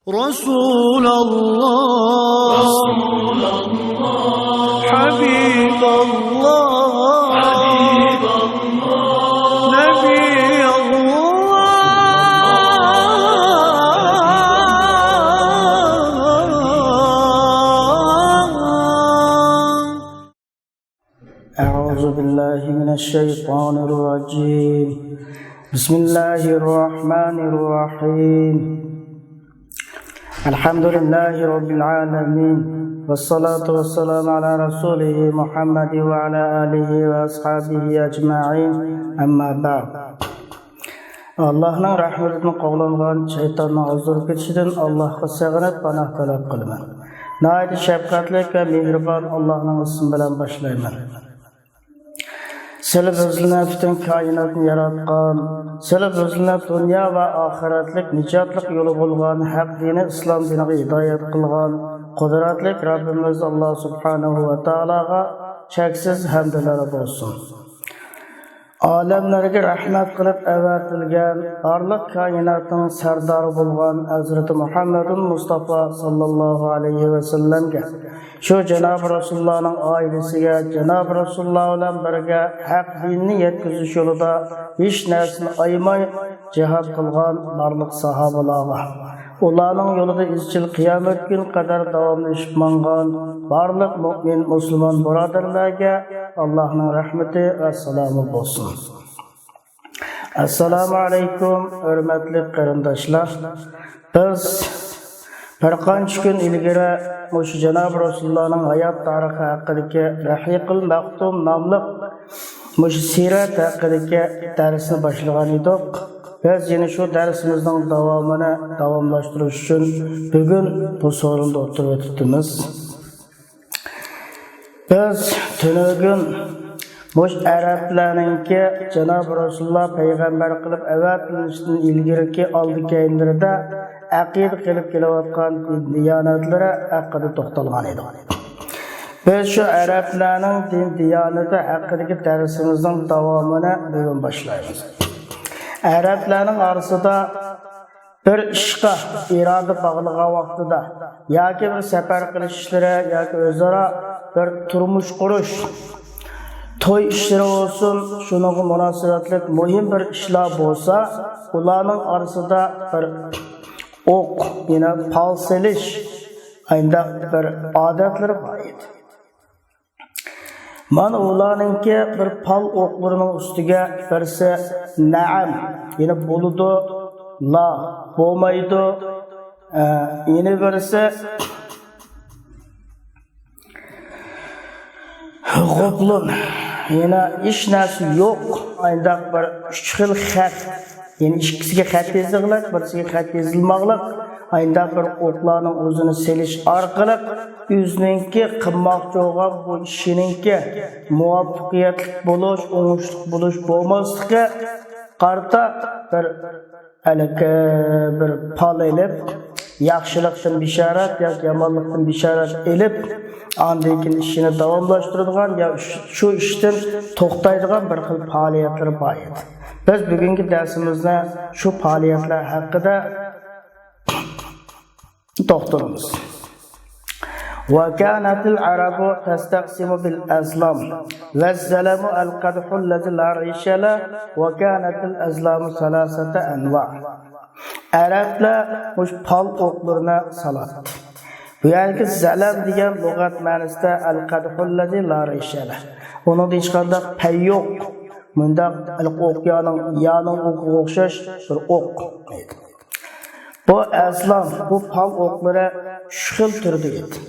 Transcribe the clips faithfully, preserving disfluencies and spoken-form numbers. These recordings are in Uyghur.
رسول الله، حبيب الله، نبي الله. أعوذ بالله من الشيطان الرجيم. بسم الله الرحمن الرحيم. الحمد لله رب العالمين. والصلاة والسلام على رسوله محمد وعلى آله وأصحابه أجمعين. أما بعد. ئاللاھنىڭ رەھمىتىدىن قوغلانغان، شەيتاننىڭ ئازدۇرۇپ كېتىشىدىن ئاللاھقا سېغىنىپ پاناھ تەلەپ قىلىمەن. ناھايىتى شەپقەتلىك ۋە مېھرىبان ئاللاھنىڭ ئىسمى بىلەن باشلايمەن. سىلى بىزلىنى پۈتۈن كائىناتنى ياراتقان، سىلى بىزلىنى دۇنيا ۋە ئاخىرەتلىك نىجاتلىق يولى بولغان ھەق دىنى ئىسلام دىنىغا ھىدايەت قىلغان قۇدرەتلىك رەببىمىز ئاللاھ سۇبھانەھۇ ۋە تائالاغا چەكسىز ھەمدلەر بولسۇن. ئالەملەرگە رەھمەت قىلىپ ئەۋەتىلگەن، بارلىق كائىناتنىڭ سەردارى بولغان ھەزرىتى مۇھەممەدۇل مۇستافا ساللاللاھۇ ئەلەيھى ۋەسەللەمگە، شۇ جانابى رەسۇلۇللانىڭ ئائىلىسىگە، جانابى رەسۇلۇللا بىلەن بىرگە ھەق دىننى يەتكۈزۈش يولىدا ھېچ نەرسىنى ئايىماي جىھاد قىلغان بارلىق ساھابىلارغا، ئۇلارنىڭ يولىدا ئىزچىل قىيامەت كۈن قەدەر داۋاملىشىپ ماڭغان بارلىق مۆمىن، مۇسۇلمان بۇرادەرلەرگە ئاللاھنىڭ رەھمىتى ۋە سالامى بولسۇن. ئەسسالامۇ ئەلەيكۇم، ھۆرمەتلىك قېرىنداشلار. بىز بىر قانچە كۈن ئىلگىرى مۇشۇ جانابى رەسۇلۇللانىڭ ھايات تارىخى ھەققىدىكى رەھىقۇل مەختۇم ناملىق مۇشۇ سىرەت ھەققىدىكى دەرسنى باشلىغان ئىدۇق. بىز يەنە شۇ دەرسىمىزنىڭ داۋامىنى داۋاملاشتۇرۇش ئۈچۈن بۈگۈن بۇ سورۇندا ئولتۇرۇۋېتىپتىمىز. بىز تۈنۈگۈن مۇشۇ ئەرەبلەرنىڭكى جانابى رەسۇلۇللا پەيغەمبەر قىلىپ ئەۋەتىلىشتىن ئىلگىرىكى ئالدى كەينىلىرىدە ئەقىدە قىلىپ كېلىۋاتقان دىيانەتلىرى ھەققىدە توختالغان ئىدۇق. بىز شۇ ئەرەبلەرنىڭ دىن دىيانىتى ھەققىدىكى دەرسىمىزنىڭ داۋامىنى بۈگۈن باشلايمىز. ئەرەبلەرنىڭ ئارىسىدا بىر ئىشقا ئىرادە باغلىغان ۋاقتىدا ياكى بىر سەپەر قىلىش ئىشلىرى ياكى ئۆزئارا بىر تۇرمۇش قۇرۇش، توي ئىشلىرى بولسۇن، شۇنىڭغا مۇناسىۋەتلىك مۇھىم بىر ئىشلار بولسا، ئۇلارنىڭ ئارىسىدا بىر ئوق، يەنى پال سېلىش، ئاينداق بىر ئادەتلىرى بار ئىدى. مانا ئۇلارنىڭكى بىر پال ئوقلىرىنىڭ ئۈستىگە بىرسى نەئەم، يەنى بولىدۇ، لا، بولمايدۇ، ئە، يەنە بىرسى غۇپلۇن، يەنى ھېچ نەرسە يوق، ئاينداق بىر ئۈچ خىل خەت. يەنى ئىككىسىگە خەت يېزىلغلىق، بىرسىگە خەت يېزىلماقلىق. ئاينداق بىر ئوقلارنىڭ ئۆزىنى سېلىش ئارقىلىق ئۆزىنىڭكى قىلماقچى بولغان بۇ ئىشىنىڭكى مۇۋەپپەقىيەتلىك بولۇش، ئوڭۇشلۇق بولۇش، بولماسلىقى قارىتا بىر ھېلىقى بىر پال ئېلىپ، ياخشىلىقتىن بېشارەت ياكى يامانلىقتىن بېشارەت ئېلىپ، ئاندىن كېيىن ئىشىنى داۋاملاشتۇرىدىغان يا شۇ ئىشتىن توختايدىغان بىر خىل پائالىيەتلىرى بار ئىدى. بىز بۈگۈنكى دەرسىمىزدە شۇ پائالىيەتلەر ھەققىدە توختىلىمىز. وكانت العرب تستقسم بالأسلم، والزلم القدح الذي لا ريش له، وكانت الأسلام ثلاثة أنواع. ئەرەبلەر مۇشۇ پال ئوقلىرىنى سالاتتى. بۇ يەردىكى زەلەم دېگەن لۇغەت مەنىسىدە القدح الذي لا ريش له، ئۇنىڭدا ھېچقانداق پەي يوق، مۇنداق ئوق، يانىڭ، يانىڭ ئوقىغا ئوخشاش بىر ئوق. بۇ ئەسلام، بۇ پال ئوقلىرى ئۈچ خىل تۈردە ئىدى.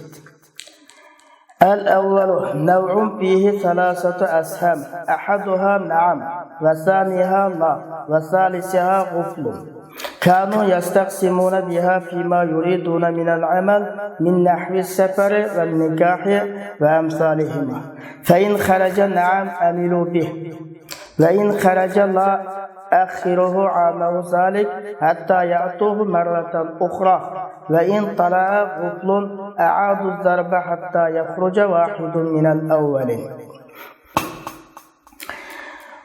الأول نوع فيه ثلاثة أسهم، أحدها نعم، وثانيها لا، وثالثها غفل. كانوا يستقسمون بها فيما يريدون من العمل من نحو السفر والنكاح وأمثالهما. فإن خرج نعم عملوا به، وإن خرج لا أخروه عامه ذلك حتى يأتوه مرة أخرى، وإن طلع غفل أعادوا الضرب حتى يخرج واحد من الأولين.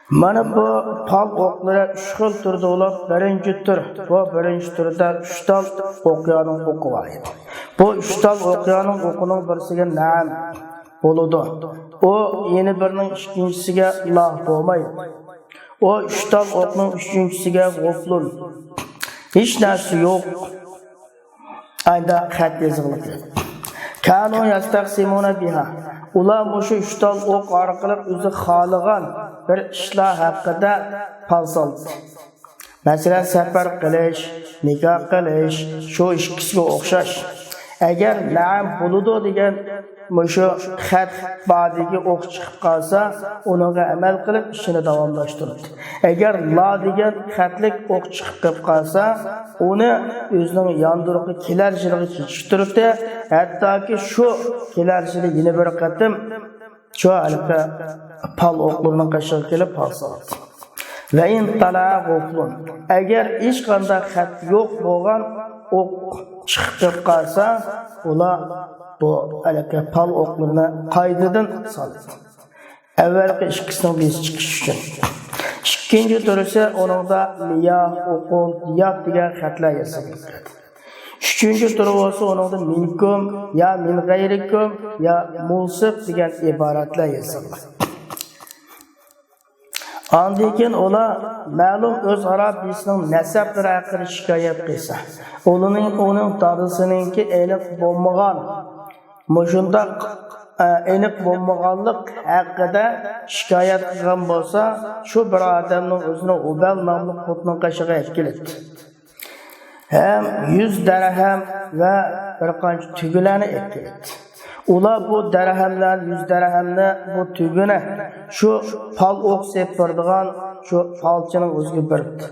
مانا بۇ پال ئوقلىرى ئۈچ خىل تۈردە بولۇپ، بىرىنچى تۈر، بۇ بىرىنچى تۈردە ئۈچ تال ئوقيانىڭ ئوقى بار ئىدى. بۇ ئۈچ تال ئوقيانىڭ ئوقىنىڭ بىرسىگە نەئەم بولىدۇ. ئۇ يەنە بىرىنىڭ ئىككىنچىسىگە لا بولمايدۇ. ئۇ ئۈچ تال ئوقنىڭ ئۈچىنچىسىگە غۇپلۇن. ھېچ نەرسە يوق. ئايدا خەت يېزىقلىقى. كانوا يستقسمون بها. ئۇلار مۇشۇ ئۈچ تال ئوق ئارقىلىق ئۆزى خالىغان بىر ئىشلار ھەققىدە پال سالدى. مەسىلەن، سەپەر قىلىش، نىكاھ قىلىش، شۇ ئىككىسىگە ئوخشاش. ئەگەر نەئەم بولىدۇ دېگەن مۇشۇ خەت بادىگە ئوق چىقىپ قالسا، ئۇنىڭغا ئەمەل قىلىپ ئىشىنى داۋاملاشتۇرىدۇ. ئەگەر لا دېگەن خەتلىك ئوق چىقىپ قېلىپ قالسا، ئۇنى ئۆزىنىڭ ياندۇرۇقى كېلەر يىلىغا كېچىكتۈرۈپتۇ. ھەتتاكى شۇ كېلەر يىلى يەنە بىر قېتىم شۇ ھېلىقى پال ئوقلىرىنىڭ قېشىغا كېلىپ پال سالىدۇ. ۋە ئىن تالا غۇپلۇن. ئەگەر ھېچقانداق خەت يوق بولغان ئوق چىقىپ قالسا، ئۇلار بۇ ھېلىقى پال ئوقلىرىنى قايتىدىن سالىدۇ. ئەۋۋەلقى ئىككىسىنىڭ بىرسى چىقىش ئۈچۈن. ئىككىنچى تۈرىسى ئۇنىڭدا مىياھ، ئوقۇل، دىيات دېگەن خەتلەر يېزىلغان. ئۈچىنچى تۈرى بولسا ئۇنىڭدا مىنكۇم يا مىن غەيرىكۇم يا مۇلسىق دېگەن ئىبارەتلەر يېزىلغان. ئاندىن كېيىن ئۇلار مەلۇم ئۆزئارا بىرسىنىڭ نەسەبلىرى ھەققىدە شىكايەت قىلسا، ئۇلارنىڭ، ئۇنىڭ دادىسىنىڭكى ئېنىق بولمىغان، مۇشۇنداق، ئە، ئېنىق بولمىغانلىق ھەققىدە شىكايەت قىلغان بولسا، شۇ بىر ئادەمنىڭ ئۆزىنى ھۇبەل ناملىق بۇتنىڭ قېشىغا ئەكېلىدۇ. ھەم يۈز دەرھەم ۋە بىر قانچە تۈگىلەرنى ئەكېلىدۇ. ئۇلار بۇ دەرھەملەر، يۈز دەرھەمنى، بۇ تۈگىنى شۇ پال ئوق سېلىپ بېرىدىغان شۇ پالچىنىڭ ئۆزىگە بېرىپتۇ.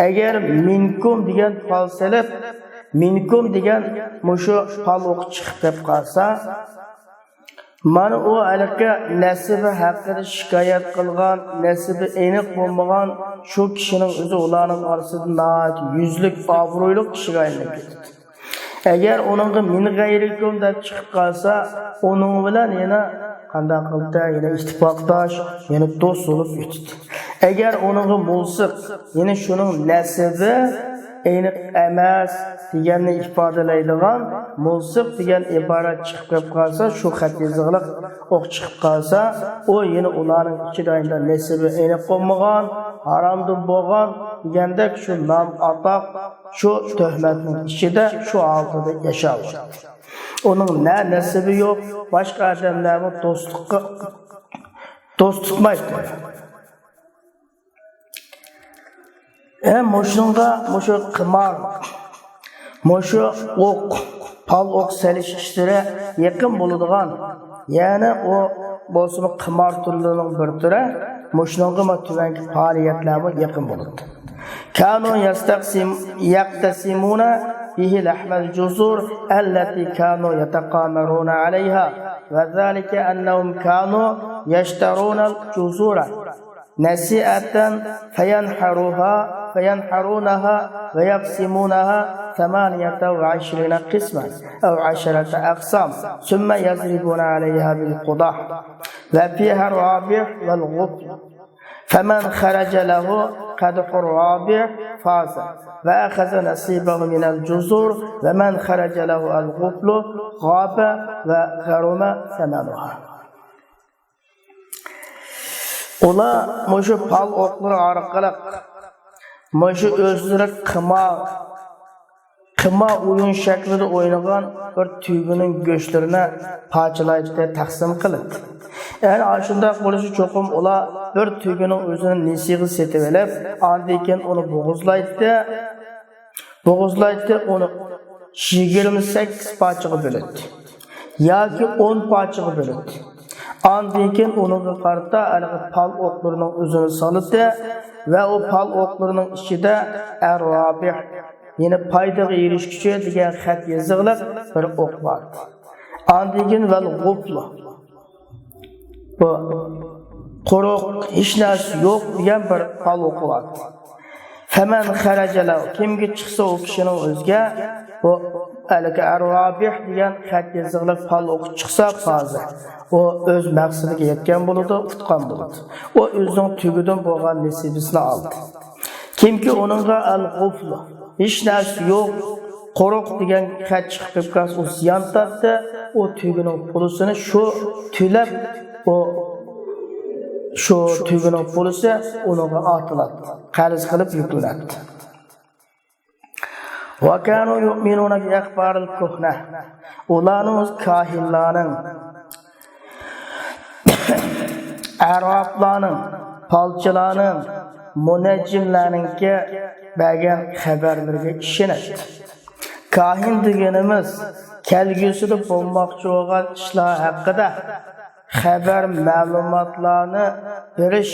ئەگەر مىنكۇم دېگەن پال سېلىپ، مىنكۇم دېگەن مۇشۇ پال ئوقى چىقىپ كېلىپ قالسا، مانا ئۇ ھېلىقى نەسىبى ھەققىدە شىكايەت قىلغان، نەسىبى ئېنىق بولمىغان شۇ كىشىنىڭ ئۆزى ئۇلارنىڭ ئارىسىدا ناھايىتى يۈزلۈك، ئابرۇيلۇق كىشىگە ئايلىنىپ كېتىدۇ. ئەگەر ئۇنىڭغا مىن غەيرىكۇم دەپ چىقىپ قالسا، ئۇنىڭ بىلەن يەنە قانداق قىلدى؟ يەنە ئىتتىپاقداش، يەنە دوست بولۇپ ئۆتىدۇ. ئەگەر ئۇنىڭغا مۇلسىق، يەنى شۇنىڭ نەسىبى ئېنىق ئەمەس دېگەننى ئىپادىلەيدىغان مۇلسىق دېگەن ئىبارەت چىقىپ كېلىپ قالسا، شۇ خەت يېزىقلىق ئوق چىقىپ قالسا، ئۇ يەنە ئۇلارنىڭ ئىچىدە ئەمدى نەسىبى ئېنىق بولمىغان، ھارامدىن بولغان دېگەندەك شۇ نام ئاتاق، شۇ تۆھمەتنىڭ ئىچىدە شۇ ھالىتىدە ياشاۋاتىدۇ. ئۇنىڭ نە نەسىبى يوق، باشقا ئادەملەرمۇ دوستلۇققا، دوست تۇتمايدۇ. ھەم مۇشۇنىڭغا مۇشۇ قىمار، مۇشۇ ئوق، پال ئوق سېلىش ئىشلىرى يېقىن بولىدىغان، يەنى ئۇ بولسىمۇ قىمار تۈرلىرىنىڭ بىر تۈرى، مۇشۇنىڭغا ما تۆۋەنكى پائالىيەتلەرمۇ يېقىن بولىدۇ. كانوا يستقسم-، يقتسمون به لحم الجزور التي كانوا يتقامرون عليها، وذلك أنهم كانوا يشترون الجزور نسيئة فينحروها، فينحرونها ويقسمونها ثمانية وعشرين قسما أو عشرة أقسام، ثم يضربون عليها بالقدح، وفيها الرابح والغبن. فمن خرج له قدح الرابح فاز وأخذ نصيبه من الجزور، ومن خرج له الغبن غاب وغرم ثمنها. ئۇلار مۇشۇ پال ئوقلىرى ئارقىلىق مۇشۇ ئۆزلىرى قىمار، قىمار ئويۇن شەكلىدە ئوينىغان بىر تۆگىنىڭ گۆشلىرىنى پارچىلايتتى، تەقسىم قىلاتتى. يەنى ئاشۇنداق بولۇشى چوقۇم ئۇلار بىر تۆگىنىڭ ئۆزىنى نېسىغا سېتىۋېلىپ، ئاندىن كېيىن ئۇنى بوغۇزلايتتى. بوغۇزلايتتى، ئۇنى يىگىرمە سەككىز پارچىغا بۆلەتتى ياكى ئون پارچىغا بۆلەتتى. ئاندىن كېيىن ئۇنىڭغا قارىتا ھېلىقى پال ئوقلىرىنىڭ ئۆزىنى سالىتتى ۋە ئۇ پال ئوقلىرىنىڭ ئىچىدە ئەر رابىھ، يەنى پايدىغا ئېرىشكۈچى دېگەن خەت يېزىقلىق بىر ئوق بار. ئاندىن كېيىن ۋەل غۇپلۇ. بۇ قۇرۇق، ھېچ نەرسە يوق دېگەن بىر پال ئوقى بار. فمن خرج له، كىمگە چىقسا ئۇ كىشىنىڭ ئۆزىگە، بۇ ھېلىقى ئەرۋابىھ دېگەن خەت يېزىقلىق پال ئوقۇپ چىقسا پازى، ئۇ ئۆز مەقسىتىگە يەتكەن بولىدۇ، ئۇتقان بولىدۇ. ئۇ ئۆزىنىڭ تۈگىدىن بولغان نېسىبىسىنى ئالدى. كىمكى ئۇنىڭغا ئەل غۇفلۇ، ھېچ نەرسە يوق، قۇرۇق دېگەن خەت چىقىپ كەتسە، ئۇ زىيان تارتتى. ئۇ تۈگىنىڭ پۇلىسىنى شۇ تۆلەپ، ئۇ، شۇ تۈگىنىڭ پۇلىسى ئۇنىڭغا ئارتىلاتتى، قەرز قىلىپ يۈكلىنەتتى. وكانوا يؤمنون بأخبار الكهنة. ئۇلارنىڭ ئۆزى كاھىنلارنىڭ، ئەرۋابلارنىڭ، پالچىلارنىڭ، مۇنەججىملەرنىڭكى بەرگەن خەۋەرلىرىگە ئىشىنەتتى. كاھىن دېگىنىمىز كەلگۈسىدە بولماقچى بولغان ئىشلار ھەققىدە خەۋەر، مەلۇماتلارنى بېرىش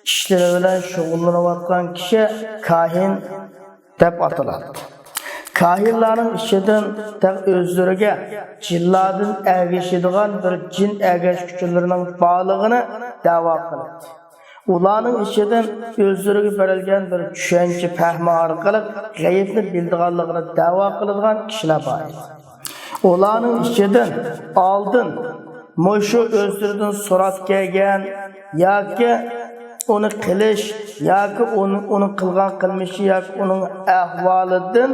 ئىشلىرى بىلەن شۇغۇللىنىۋاتقان كىشى كاھىن دەپ ئاتىلاتتى. كاھىنلارنىڭ ئىچىدىن تەق ئۆزلىرىگە جىنلاردىن ئەگىشىدىغان بىر جىن ئەگەشكۈچىلىرىنىڭ بارلىقىنى دەۋا قىلاتتى. ئۇلارنىڭ ئىچىدىن ئۆزلىرىگە بېرىلگەن بىر چۈشەنچە، پەھمى ئارقىلىق غەيىبنى بىلىدىغانلىقىنى دەۋا قىلىدىغان كىشىلەر بار ئىدى. ئۇلارنىڭ ئىچىدىن ئالدىن مۇشۇ ئۆزلىرىدىن سوراپ كەلگەن ياكى ئۇنى قىلىش ياكى ئۇنى، ئۇنى قىلغان قىلمىشى ياكى ئۇنىڭ ئەھۋالىدىن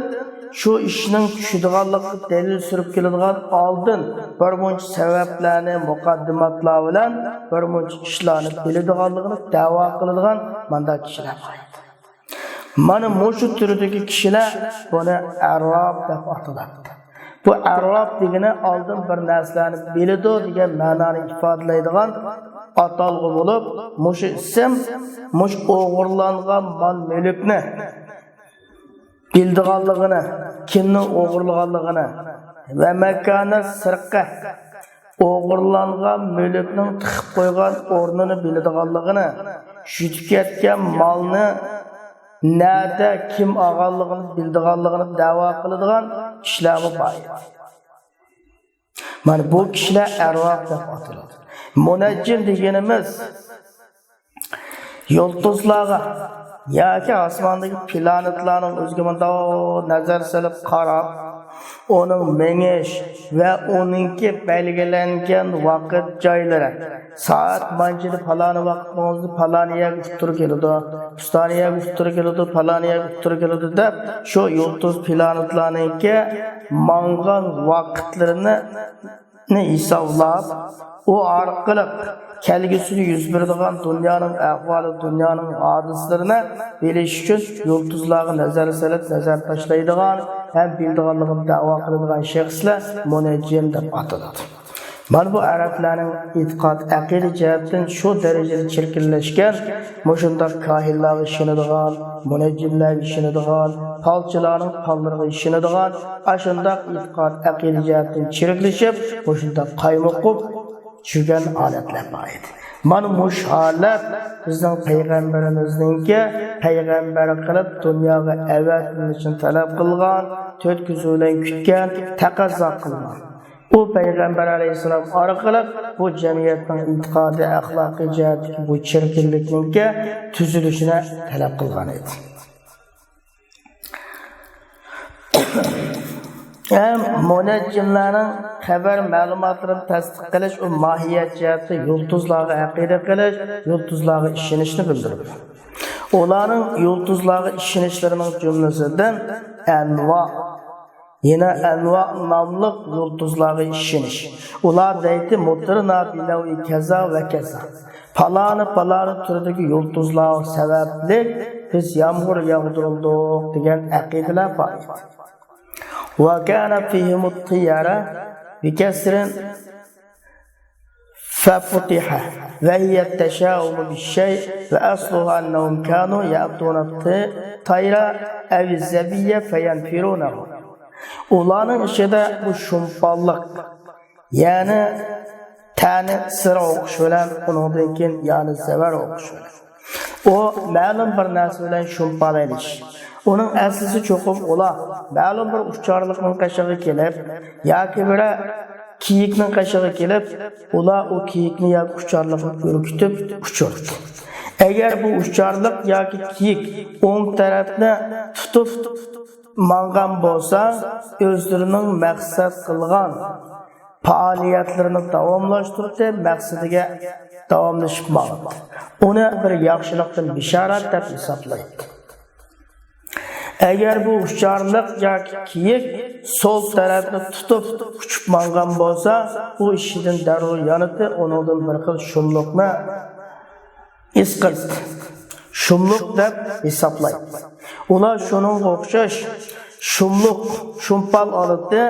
شۇ ئىشنىڭ چۈشىدىغانلىقىغا دەلىل سۈرۈپ كېلىدىغان ئالدىن بىر مۇنچە سەۋەبلەرنى، مۇقەددىماتلار بىلەن بىر مۇنچە ئىشلارنى بىلىدىغانلىقىنى دەۋا قىلىدىغان مانداق كىشىلەر بار ئىدى. مانا مۇشۇ تۈردىكى كىشىلەر بۇنى ئەرۋاب دەپ ئاتىلاتتى. بۇ ئەرۋاب دېگىنى ئالدىن بىر نەرسىلەرنى بىلىدۇ دېگەن مەنانى ئىپادىلەيدىغان ئاتالغۇ بولۇپ، مۇشۇ ئىسىم مۇشۇ ئوغرىلانغان مال-مۈلۈكنى بىلىدىغانلىقىنى، كىمنىڭ ئوغرىلىغانلىقىنى، ومكان السرقة، ئوغرىلانغان مۈلۈكنىڭ تىقىپ قويغان ئورنىنى بىلىدىغانلىقىنى، يۈتۈپ كەتكەن مالنى نەدە، كىم ئالغانلىقىنى بىلىدىغانلىقىنى دەۋا قىلىدىغان كىشىلەرمۇ بار ئىدى. مانا بۇ كىشىلەر ئەرۋاب دەپ ئاتىلىدۇ. مۇنەججىم دېگىنىمىز يۇلتۇزلارغا ياكى ئاسماندىكى پلانېتلارنىڭ ئۆزىگە مۇنداق نەزەر سېلىپ قاراپ، ئۇنىڭ مېڭىش ۋە ئۇنىڭكى بەلگىلەنگەن ۋاقىت جايلىرى، سائەت مانچىدا پالانى ۋاقىت ماڭزىدا پالانى يەرگە ئۇتتۇرا كېلىدۇ، پۇستانى يەرگە ئۇتتۇرا كېلىدۇ، پالانى يەرگە ئۇتتۇرا كېلىدۇ دەپ، شۇ يۇلتۇز پلانېتلارنىڭكى ماڭغان ۋاقىتلىرىنى نى ھېسابلاپ، ئۇ ئارقىلىق كەلگۈسىدە يۈز بېرىدىغان دۇنيانىڭ ئەھۋالى، دۇنيانىڭ ھادىسىلىرىنى بىلىش ئۈچۈن يۇلتۇزلارغا نەزەر سېلىپ، نەزەر تاشلايدىغان ھەم بىلىدىغانلىقىنى دەۋا قىلىدىغان شەخسلەر مۇنەججىم دەپ ئاتىلىدۇ. مانا بۇ ئەرەبلەرنىڭ ئېتىقاد، ئەقىدە جەھەتتىن شۇ دەرىجىدە چىركىنلەشكەن، مۇشۇنداق كاھىنلارغا ئىشىنىدىغان، مۇنەججىملەرگە ئىشىنىدىغان، پالچىلارنىڭ پاللىرىغا ئىشىنىدىغان، ئاشۇنداق ئېتىقاد، ئەقىدە جەھەتتىن چىرىكلىشىپ، مۇشۇنداق قايمۇقۇپ چۈشكەن ھالەتلەر بار ئىدى. مانا مۇشۇ ھالەت بىزنىڭ پەيغەمبىرىمىزنىڭكى پەيغەمبەر قىلىپ دۇنياغا ئەۋەتىلىشىنى تەلەپ قىلغان، تۆت كۆزى بىلەن كۈتكەن، تەقەززا قىلغان. ئۇ پەيغەمبەر ئەلەيھىسسالام ئارقىلىق بۇ جەمئىيەتنىڭ ئېتىقادىي، ئەخلاقىي جەھەتتىكى بۇ چىركىنلىكنىڭكى تۈزۈلۈشىنى تەلەپ قىلغان ئىدى. ھەم مۇنەججىملەرنىڭ خەۋەر مەلۇماتلىرىنى تەستىق قىلىش، ئۇ ماھىيەت جەھەتتە يۇلتۇزلارغا ئەقىدە قىلىش، يۇلتۇزلارغا ئىشىنىشنى بىلدۈرىدۇ. ئۇلارنىڭ يۇلتۇزلارغا ئىشىنىشلىرىنىڭ جۈملىسىدىن ئەنۋا، يەنە ئەنۋا ناملىق يۇلتۇزلارغا ئىشىنىش. ئۇلار دەيتتى، مۇتىرنا بىنەۋئى كەزا ۋە كەزا. پالانى، پالانى تۈردىكى يۇلتۇزلار سەۋەبلىك بىز يامغۇر ياغدۇرۇلدۇق دېگەن ئەقىدىلەر بار ئىدى. وكان فيهم الطيرة بكسر ففتح، وهي التشاؤم بالشيء، وأصلها أنهم كانوا يأتون الطير أو الظبي فينفرونه. ئۇلارنىڭ ئىچىدە بۇ شۇمپانلىق، يەنى تەنى سىرا ئوقۇش بىلەن، ئۇنىڭدىن كېيىن يانى زەۋەر ئوقۇش بىلەن. ئۇ مەلۇم بىر نەرسە بىلەن شۇمپالايلىشىش. ئۇنىڭ ئەسلىسى چوقۇم ئۇلار مەلۇم بىر ئۇچارلىقنىڭ قېشىغا كېلىپ، ياكى بىرەر كېيىكنىڭ قېشىغا كېلىپ، ئۇلار ئۇ كېيىكنى ياكى ئۇچارلىقنى ئۈركۈتۈپ ئۇچۇردى. ئەگەر بۇ ئۇچارلىق ياكى كېيىك ئوڭ تەرەپنى تۇتۇپ، ماڭغان بولسا، ئۆزلىرىنىڭ مەقسەت قىلغان پائالىيەتلىرىنى داۋاملاشتۇردى، مەقسىتىگە داۋاملىشىپ ماڭدى. ئۇنى بىر ياخشىلىقتىن بېشارەت دەپ ھېسابلايتتى. ئەگەر بۇ ئۇچارلىق ياكى كېيىك سول تەرەپنى تۇتۇپ ئۇچۇپ ماڭغان بولسا، ئۇ ئىشىدىن دەررۇ يانىدى، ئۇنىڭدىن بىر خىل شۇملۇقنى ھېس قىلدى. شۇملۇق دەپ ھېسابلايدۇ. ئۇلار شۇنىڭغا ئوخشاش شۇملۇق، شۇمپال ئالىدۇ.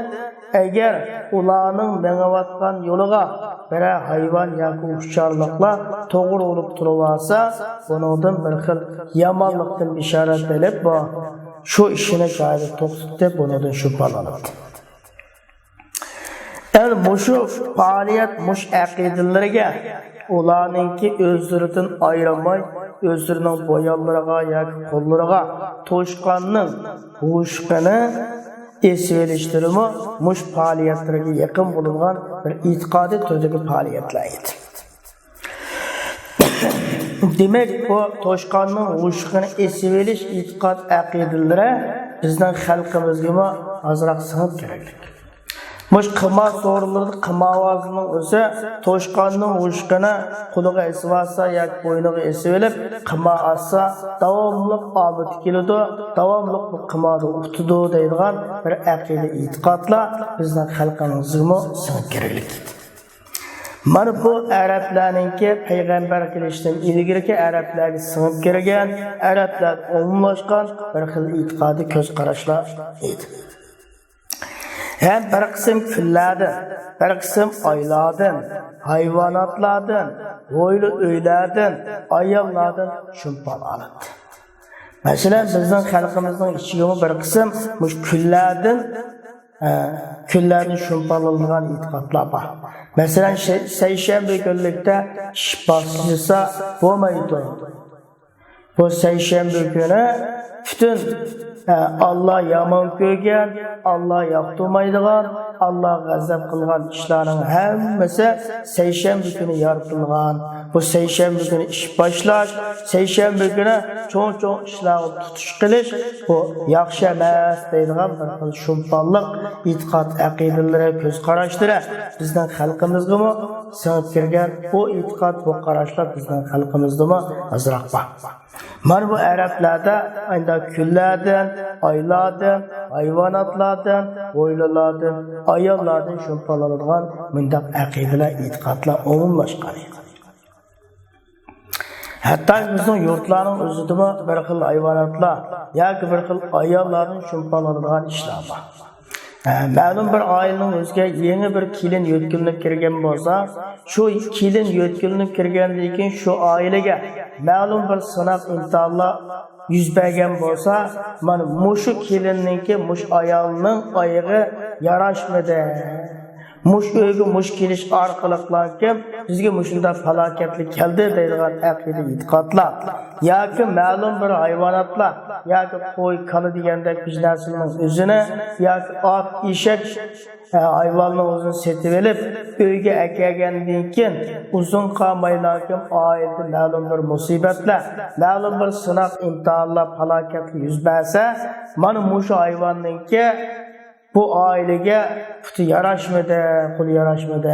ئەگەر ئۇلارنىڭ مېڭىۋاتقان يولىغا بىرەر ھايۋان ياكى ئۇچارلىقلار توغرا بولۇپ تۇرۇۋالسا، بۇنىڭدىن بىر خىل يامانلىقتىن بېشارەت بېرىپ، بۇ شۇ ئىشىنى جايىدا توختىتىپ، بۇنىڭدىن شۇمپال ئالىدۇ. ئەنە مۇشۇ پائالىيەت، مۇشۇ ئەقىدىلىرىگە ئۇلارنىڭكى ئۆزلىرىدىن ئايرىلماي، ئۆزلىرىنىڭ بويۇنلىرىغا ياكى قوللىرىغا توشقاننىڭ ھوشۇقىنى ئېسىۋېلىشلىرىمۇ مۇشۇ پائالىيەتلىرىگە يېقىن بولىدىغان بىر ئېتىقادىي تۈردىكى پائالىيەتلەر ئىدى. دېمەك، بۇ توشقاننىڭ ھوشۇقىنى ئېسىۋېلىش ئېتىقاد ئەقىدىلىرى بىزنىڭ خەلقىمىزگىمۇ ئازراق سىڭىپ كېرەكلىك. مۇشۇ قىمار سورۇنلىرىدا قىمارۋازنىڭ ئۆزى توشقاننىڭ ھوشۇقىنى قولىغا ئېسىۋالسا ياكى بوينىغا ئېسىۋېلىپ، قىمار ئاچسا، داۋاملىق ئامىتى كېلىدۇ، داۋاملىق بۇ قىماردا ئۇتىدۇ دەيدىغان بىر ئەقىدە ئېتىقادلار بىزنىڭ خەلقىمىزگىمۇ سىڭىپ كىرگۈلۈك. مانا بۇ ئەرەبلەرنىڭكى پەيغەمبەر كېلىشتىن ئىلگىرىكى ئەرەبلەرگە سىڭىپ كىرگەن، ئەرەبلەردە ئومۇملاشقان بىر خىل ئېتىقادىي كۆز قاراشلار ئىدى. ھەم بىر قىسىم كۈنلەردىن، بىر قىسىم ئايلاردىن، ھايۋاناتلاردىن، ھويلا ئۆيلەردىن، ئاياللاردىن شۇمپال ئالاتتى. مەسىلەن، بىزنىڭ خەلقىمىزنىڭ ئىچىگىمۇ بىر قىسىم مۇشۇ كۈنلەردىن، ئە، كۈنلەردىن شۇمپال ئالىدىغان ئېتىقادلار بار. مەسىلەن، شە-، سەيشەنبە كۈنلۈكتە ئىش باشلىسا بولمايدۇ. بۇ سەيشەنبە كۈنى پۈتۈن، ئە، ئاللا يامان كۆرگەن، ئاللا ياقتۇرمايدىغان، ئاللا غەزەپ قىلغان ئىشلارنىڭ ھەممىسى سەيشەنبە كۈنى يارىتىلغان. بۇ سەيشەنبە كۈنى ئىش باشلاش، سەيشەنبە كۈنى چوڭ-چوڭ ئىشلارغا تۇتۇش قىلىش، بۇ ياخشى ئەمەس دەيدىغان بىر خىل شۇمپاللىق ئېتىقاد ئەقىدىلىرى، كۆز قاراشلىرى بىزنىڭ خەلقىمىزگىمۇ سىڭىپ كىرگەن. بۇ ئېتىقاد، بۇ قاراشلار بىزنىڭ خەلقىمىزدىمۇ ئازراق بار. مانا بۇ ئەرەبلەردە ئايدا كۈنلەردىن، ئايلاردىن، ھايۋاناتلاردىن، ھويلىلاردىن، ئاياللاردىن شۇمپال ئالىدىغان مۇنداق ئەقىدىلەر، ئېتىقادلار ئومۇملاشقان ئىدى. ھەتتا بىزنىڭ يۇرتلارنىڭ ئۆزىدىمۇ بىر خىل ھايۋاناتلار ياكى بىر خىل ئاياللاردىن شۇمپال ئالىدىغان ئىشلار بار. ھە، مەلۇم بىر ئائىلىنىڭ ئۆزىگە يېڭى بىر كېلىن يۆتكىلىنىپ كىرگەن بولسا، شۇ كېلىن يۆتكىلىنىپ كىرگەندىن كېيىن شۇ ئائىلىگە مەلۇم بىر سىناق ئىمتىھانلار يۈز بەرگەن بولسا، مانا مۇشۇ كېلىننىڭكى، مۇشۇ ئايالنىڭ ئايىغى ياراشمىدى. مۇشۇ ئۆيگە مۇشۇ كېلىش ئارقىلىقلاركىن بىزگە مۇشۇنداق پالاكەتلىك كەلدى دەيدىغان ئەقىدە ئېتىقادلار ياكى مەلۇم بىر ھايۋاناتلار ياكى قوي، كالا دېگەندەك بىر نەرسىنىڭ ئۆزىنى ياكى ئات، ئېشەك، ھە، ھايۋاننىڭ ئۆزىنى سېتىۋېلىپ ئۆيگە ئەكەلگەندىن كېيىن ئۇزۇن قالمايلاكىن ئائىلىدە مەلۇم بىر مۇسىبەتلەر، مەلۇم بىر سىناق ئىمتىھانلار، پالاكەتلەر يۈز بەرسە، مانا مۇشۇ ھايۋاننىڭكى بۇ ئائىلىگە پۇتى ياراشمىدى، قولى ياراشمىدى.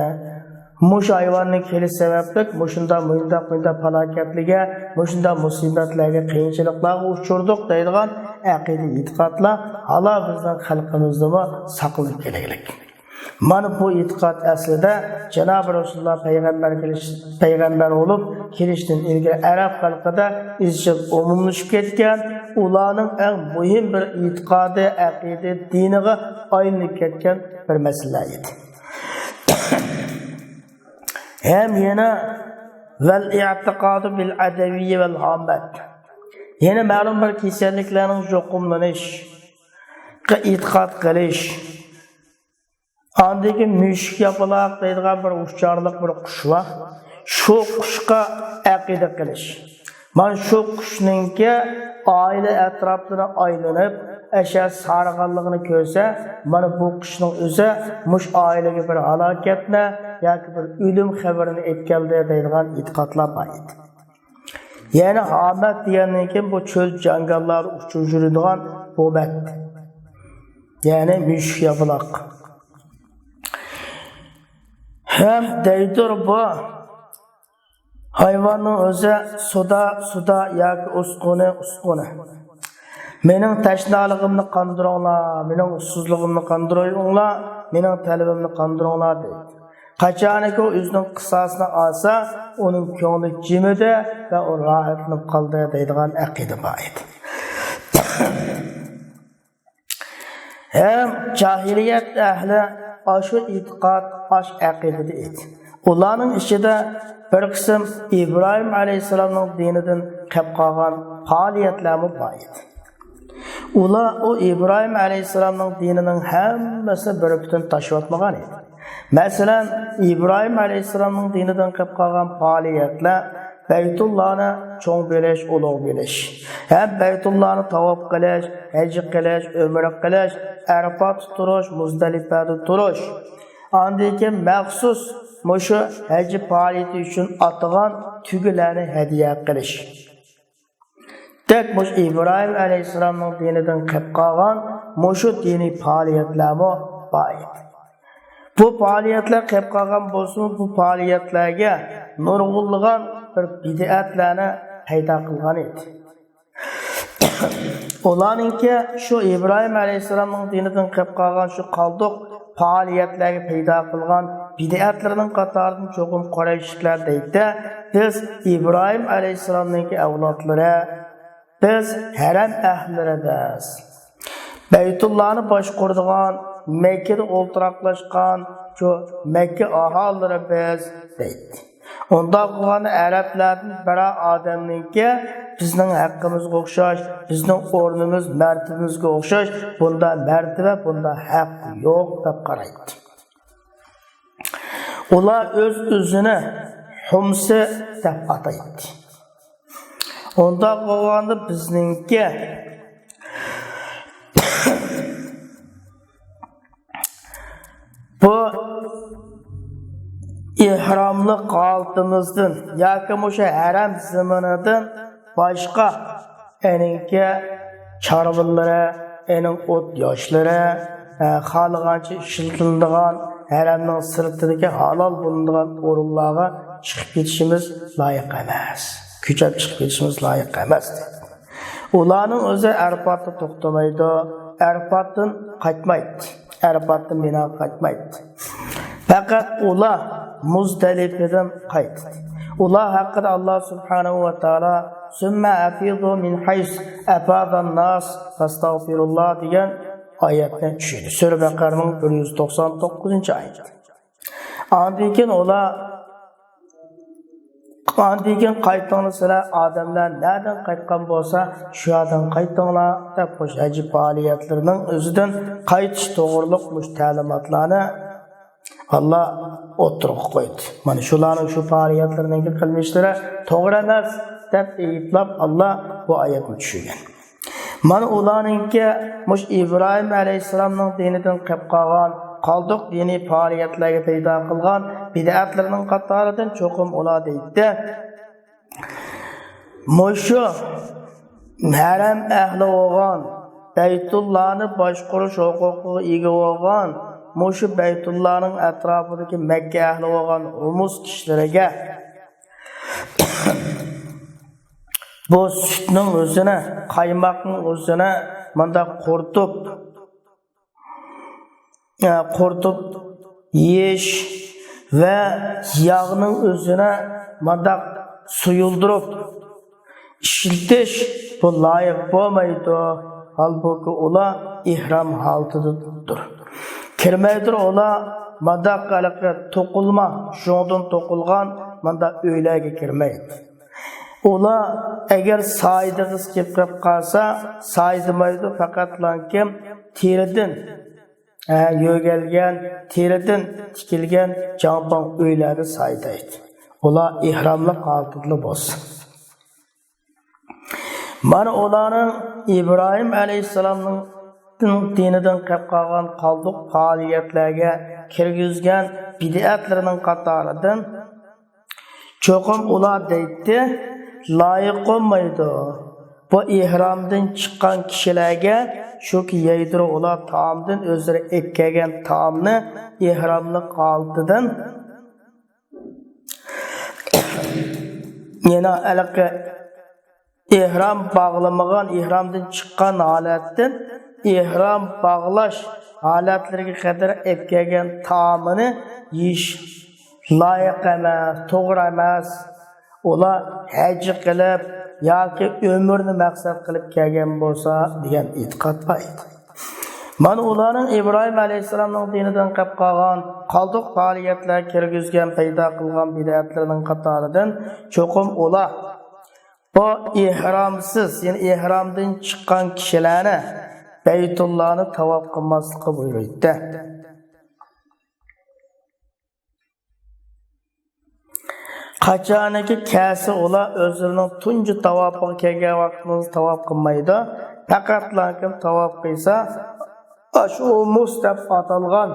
مۇشۇ ھايۋاننىڭ كېلىشى سەۋەبلىك مۇشۇنداق، مۇنداق، مۇنداق پالاكەتلىككە، مۇشۇنداق مۇسىبەتلەرگە، قىيىنچىلىقلارغا ئۇچرىدۇق دەيدىغان ئەقىدە ئېتىقادلار ھالا بىزنىڭ خەلقىمىزدىمۇ ساقلىنىپ كېلىگلىك. مانا بۇ ئېتىقاد ئەسلىدە جانابى رەسۇلۇللا پەيغەمبەر كېلىش، پەيغەمبەر بولۇپ كېلىشتىن ئىلگىرى ئەرەب خەلقىدە ئىزچىل ئومۇملىشىپ كەتكەن، ئۇلارنىڭ ئەڭ مۇھىم بىر ئېتىقادى، ئەقىدە، دىنىغا ئايلىنىپ كەتكەن بىر مەسىلە ئىدى. ھەم يەنە ۋەل ئىئتىقادۇ بىل ئەدەۋىييە ۋەل ھامەت. يەنە مەلۇم بىر كېسەللىكلەرنىڭ يۇقۇملىنىشىغا ئېتىقاد قىلىش. ئاندىن كېيىن مۈشۈك ياپىلاق دەيدىغان بىر ئۇچارلىق بىر قۇش بار. شۇ قۇشقا ئەقىدە قىلىش. مانا شۇ قۇشنىڭكى ئائىلە ئەتراپلىرىنى ئايلىنىپ، ئەشە سارغانلىقىنى كۆرسە، مانا بۇ قۇشنىڭ ئۆزى مۇشۇ ئائىلىگە بىر ھالاكەتنى ياكى بىر ئۆلۈم خەۋىرىنى ئېيتىپ كەلدى دەيدىغان ئېتىقادلار بار ئىدى. يەنى ھامەت دېگەندىن كېيىن بۇ چۆل جاڭگاللاردا ئۇچۇپ يۈرىدىغان بۇ بەت. يەنى مۈشۈك ياپىلاق. ھەم دەيدۇ بۇ ھايۋاننىڭ ئۆزى سۇدا، سۇدا ياكى ئۇسقۇنى، ئۇسقۇنى. مېنىڭ تەشنالىقىمنى قاندۇرۇڭلار، مېنىڭ ئۇسسۇزلۇقۇمنى قاندۇرۇڭلار، مېنىڭ تەلىپىمنى قاندۇرۇڭلار دەيدۇ. قاچانكى ئۇ ئۆزىنىڭ قىساسىنى ئالسا، ئۇنىڭ كۆڭلى جىمىدى ۋە ئۇ راھەتلىنىپ قالدى دەيدىغان ئەقىدە بار ئىدى. ھەم جاھىلىيەت ئەھلى ئاشۇ ئېتىقاد، ئاشۇ ئەقىدىدە ئىدى. ئۇلارنىڭ ئىچىدە بىر قىسىم ئىبراھىم ئەلەيھىسسالامنىڭ دىنىدىن قېلىپ قالغان پائالىيەتلەرمۇ بار ئىدى. ئۇلار ئۇ ئىبراھىم ئەلەيھىسسالامنىڭ دىنىنىڭ ھەممىسىنى بىر پۈتۈن تاشلىۋەتمىگەن ئىدى. مەسىلەن، ئىبراھىم ئەلەيھىسسالامنىڭ دىنىدىن قېلىپ قالغان پائالىيەتلەر بەيتۇللانى چوڭ بىلىش، ئۇلۇغ بىلىش، ھەم بەيتۇللانى تاۋاپ قىلىش، ھەج قىلىش، ئۆمرە قىلىش، ئەرىپاتتا تۇرۇش، مۇزدەلىپەدە تۇرۇش، ئاندىن كېيىن مەخسۇس مۇشۇ ھەج پائالىيىتى ئۈچۈن ئاتىغان تۆگىلەرنى ھەدىيە قىلىش. دەك مۇشۇ ئىبراھىم ئەلەيھىسسالامنىڭ دىنىدىن قېلىپ قالغان مۇشۇ دىنىي پائالىيەتلەرمۇ بار ئىدى. بۇ پائالىيەتلەر قېلىپ قالغان بولسىمۇ، بۇ پائالىيەتلەرگە نۇرغۇنلىغان بىر بىدئەتلەرنى پەيدا قىلغان ئىدى. ئۇلارنىڭكى شۇ ئىبراھىم ئەلەيھىسسالامنىڭ دىنىدىن قېلىپ قالغان شۇ قالدۇق پائالىيەتلەرگە پەيدا قىلغان بىدئەتلىرىنىڭ قاتارىدىن چوقۇم قۇرەيشلىكلەر دەيتتى، بىز ئىبراھىم ئەلەيھىسسالامنىڭكى ئەۋلادلىرى، بىز ھەرەم ئەھلىلىرى بىز. بەيتۇللانى باشقۇرىدىغان، مەككىدە ئولتۇراقلاشقان شۇ مەككە ئاھالىلىرى بىز دەيتتى. ئۇنداق بولغاندا ئەرەبلەردىن بىرەر ئادەمنىڭكى بىزنىڭ ھەققىمىزگە ئوخشاش، بىزنىڭ ئورنىمىز، مەرتىۋىمىزگە ئوخشاش بۇنداق مەرتىۋە، بۇنداق ھەق يوق دەپ قارايتتى. ئۇلار ئۆز-ئۆزىنى خۇمسى دەپ ئاتايتتى. ئۇنداق بولغاندا بىزنىڭكى بۇ ئېھراملىق ھالىتىمىزدىن ياكى مۇشۇ ھەرەم زېمىنىدىن باشقا ئېنىڭكى چارۋىلىرى، ئېنىڭ ئوت ياشلىرى، ئە، خالىغانچە ئىشلىتىلىدىغان ھەرەمنىڭ سىرتىدىكى ھالال بولۇنىدىغان ئورۇنلارغا چىقىپ كېتىشىمىز لايىق ئەمەس. كۆچۈپ چىقىپ كېتىشىمىز لايىق ئەمەس. ئۇلارنىڭ ئۆزى ئەرپاتتا توختىمايدۇ، ئەرپاتتىن قايتمايدۇ، ئەرپاتتىن مىناغا قايتمايدۇ. پەقەت ئۇلار مۇزدەلىپىدىن قايتتى. ئۇلار ھەققىدە ئاللا سۇبھانەھۇ ۋە تائالا «سۈممە ئەفىضۇ مىن ھەيسۇ ئەفاضەن ناس ۋەستەغفىرۇللا» دېگەن ئايەتنى چۈشۈردى. سۈرە بەقەرىنىڭ بىر يۈز توقسان توققۇزىنچى ئايىتى. ئاندىن كېيىن ئۇلار، ئاندىن كېيىن قايتىڭلار سىلەر ئادەملەر، نەدىن قايتقان بولسا شۇ يەردىن قايتىڭلار دەپ، مۇشۇ ھەج پائالىيەتلىرىنىڭ ئۆزىدىن قايتىش توغرۇلۇق مۇشۇ تەلىماتلارنى ئاللا ئوتتۇرىغا قويدى. مانا شۇلارنىڭ شۇ پائالىيەتلىرىنىڭكى قىلمىشلىرى توغرا ئەمەس دەپ ئەيىبلەپ، ئاللا بۇ ئايەتنى چۈشۈرگەن. مانا ئۇلارنىڭكى مۇشۇ ئىبراھىم ئەلەيھىسسالامنىڭ دىنىدىن قېلىپ قالغان قالدۇق دىنىي پائالىيەتلەرگە پەيدا قىلغان بىدئەتلىرىنىڭ قاتارىدىن چوقۇم ئۇلار دەيتتى. مۇشۇ ھەرەم ئەھلى بولغان، بەيتۇللانى باشقۇرۇش ھوقۇقىغا ئىگە بولغان، مۇشۇ بەيتۇللانىڭ ئەتراپىدىكى مەككە ئەھلى بولغان ھۇمۇس كىشىلىرىگە بۇ سۈتنىڭ ئۆزىنى، قايماقنىڭ ئۆزىنى مۇنداق قۇرۇتۇپ، ئە، قۇرۇتۇپ يېيىش ۋە ياغنىڭ ئۆزىنى مۇنداق سۇيۇلدۇرۇپ ئىشلىتىش بۇ لايىق بولمايدۇ. ھالبۇكى، ئۇلار ئېھرام ھالىتىدىدۇر. كىرمەيدۇ ئۇلار مۇنداق ھېلىقى توقۇلما، شۇڭدىن توقۇلغان مۇنداق ئۆيلەرگە كىرمەيدۇ. ئۇلار ئەگەر سايىدىغۇسى كېلىپ قالسا، سايىدىمايدۇ، پەقەتلانكى تېرىدىن، ھە، يۆگەلگەن، تېرىدىن تىكىلگەن جاڭپاڭ ئۆيلەردە سايىدايدۇ. ئۇلار ئېھراملىق ھالىتىدىلا بولسۇن. مانا ئۇلارنىڭ ئىبراھىم ئەلەيھىسسالامنىڭ دىنىدىن قېلىپ قالغان قالدۇق پائالىيەتلەرگە كىرگۈزگەن بىدئەتلىرىنىڭ قاتارىدىن چوقۇم ئۇلار دەيتتى، لايىق بولمايدۇ. بۇ ئېھرامدىن چىققان كىشىلەرگە شۇ يەيدۇر ئۇلار تائامدىن ئۆزلىرى ئېلىپ كەلگەن تائامنى ئېھراملىق ھالىتىدىن يەنە ھېلىقى ئېھرام باغلىمىغان، ئېھرامدىن چىققان ھالەتتىن ئېھرام باغلاش ھالەتلىرىگە قەدەر ئېلىپ كەلگەن تائامىنى يېيىش لايىق ئەمەس، توغرا ئەمەس. ئۇلار ھەج قىلىپ ياكى ئۆمرىنى مەقسەت قىلىپ كەلگەن بولسا دېگەن ئېتىقاد بار ئىدى. مانا ئۇلارنىڭ ئىبراھىم ئەلەيھىسسالامنىڭ دىنىدىن قېلىپ قالغان، قالدۇق پائالىيەتلەر كىرگۈزگەن، پەيدا قىلغان بىدئەتلىرىنىڭ قاتارىدىن چوقۇم ئۇلار بۇ ئېھرامسىز، يەنى ئېھرامدىن چىققان كىشىلەرنى بەيتۇللانى تاۋاپ قىلماسلىققا بۇيرۇيتتى. قاچانكى كەلسە ئۇلار ئۆزلىرىنىڭ تۇنجى تاۋاپىغا كەلگەن ۋاقتىمىزدا تاۋاپ قىلمايدۇ. پەقەتلا كىم تاۋاپ قىلسا، ئاشۇ ھۇمۇس دەپ ئاتالغان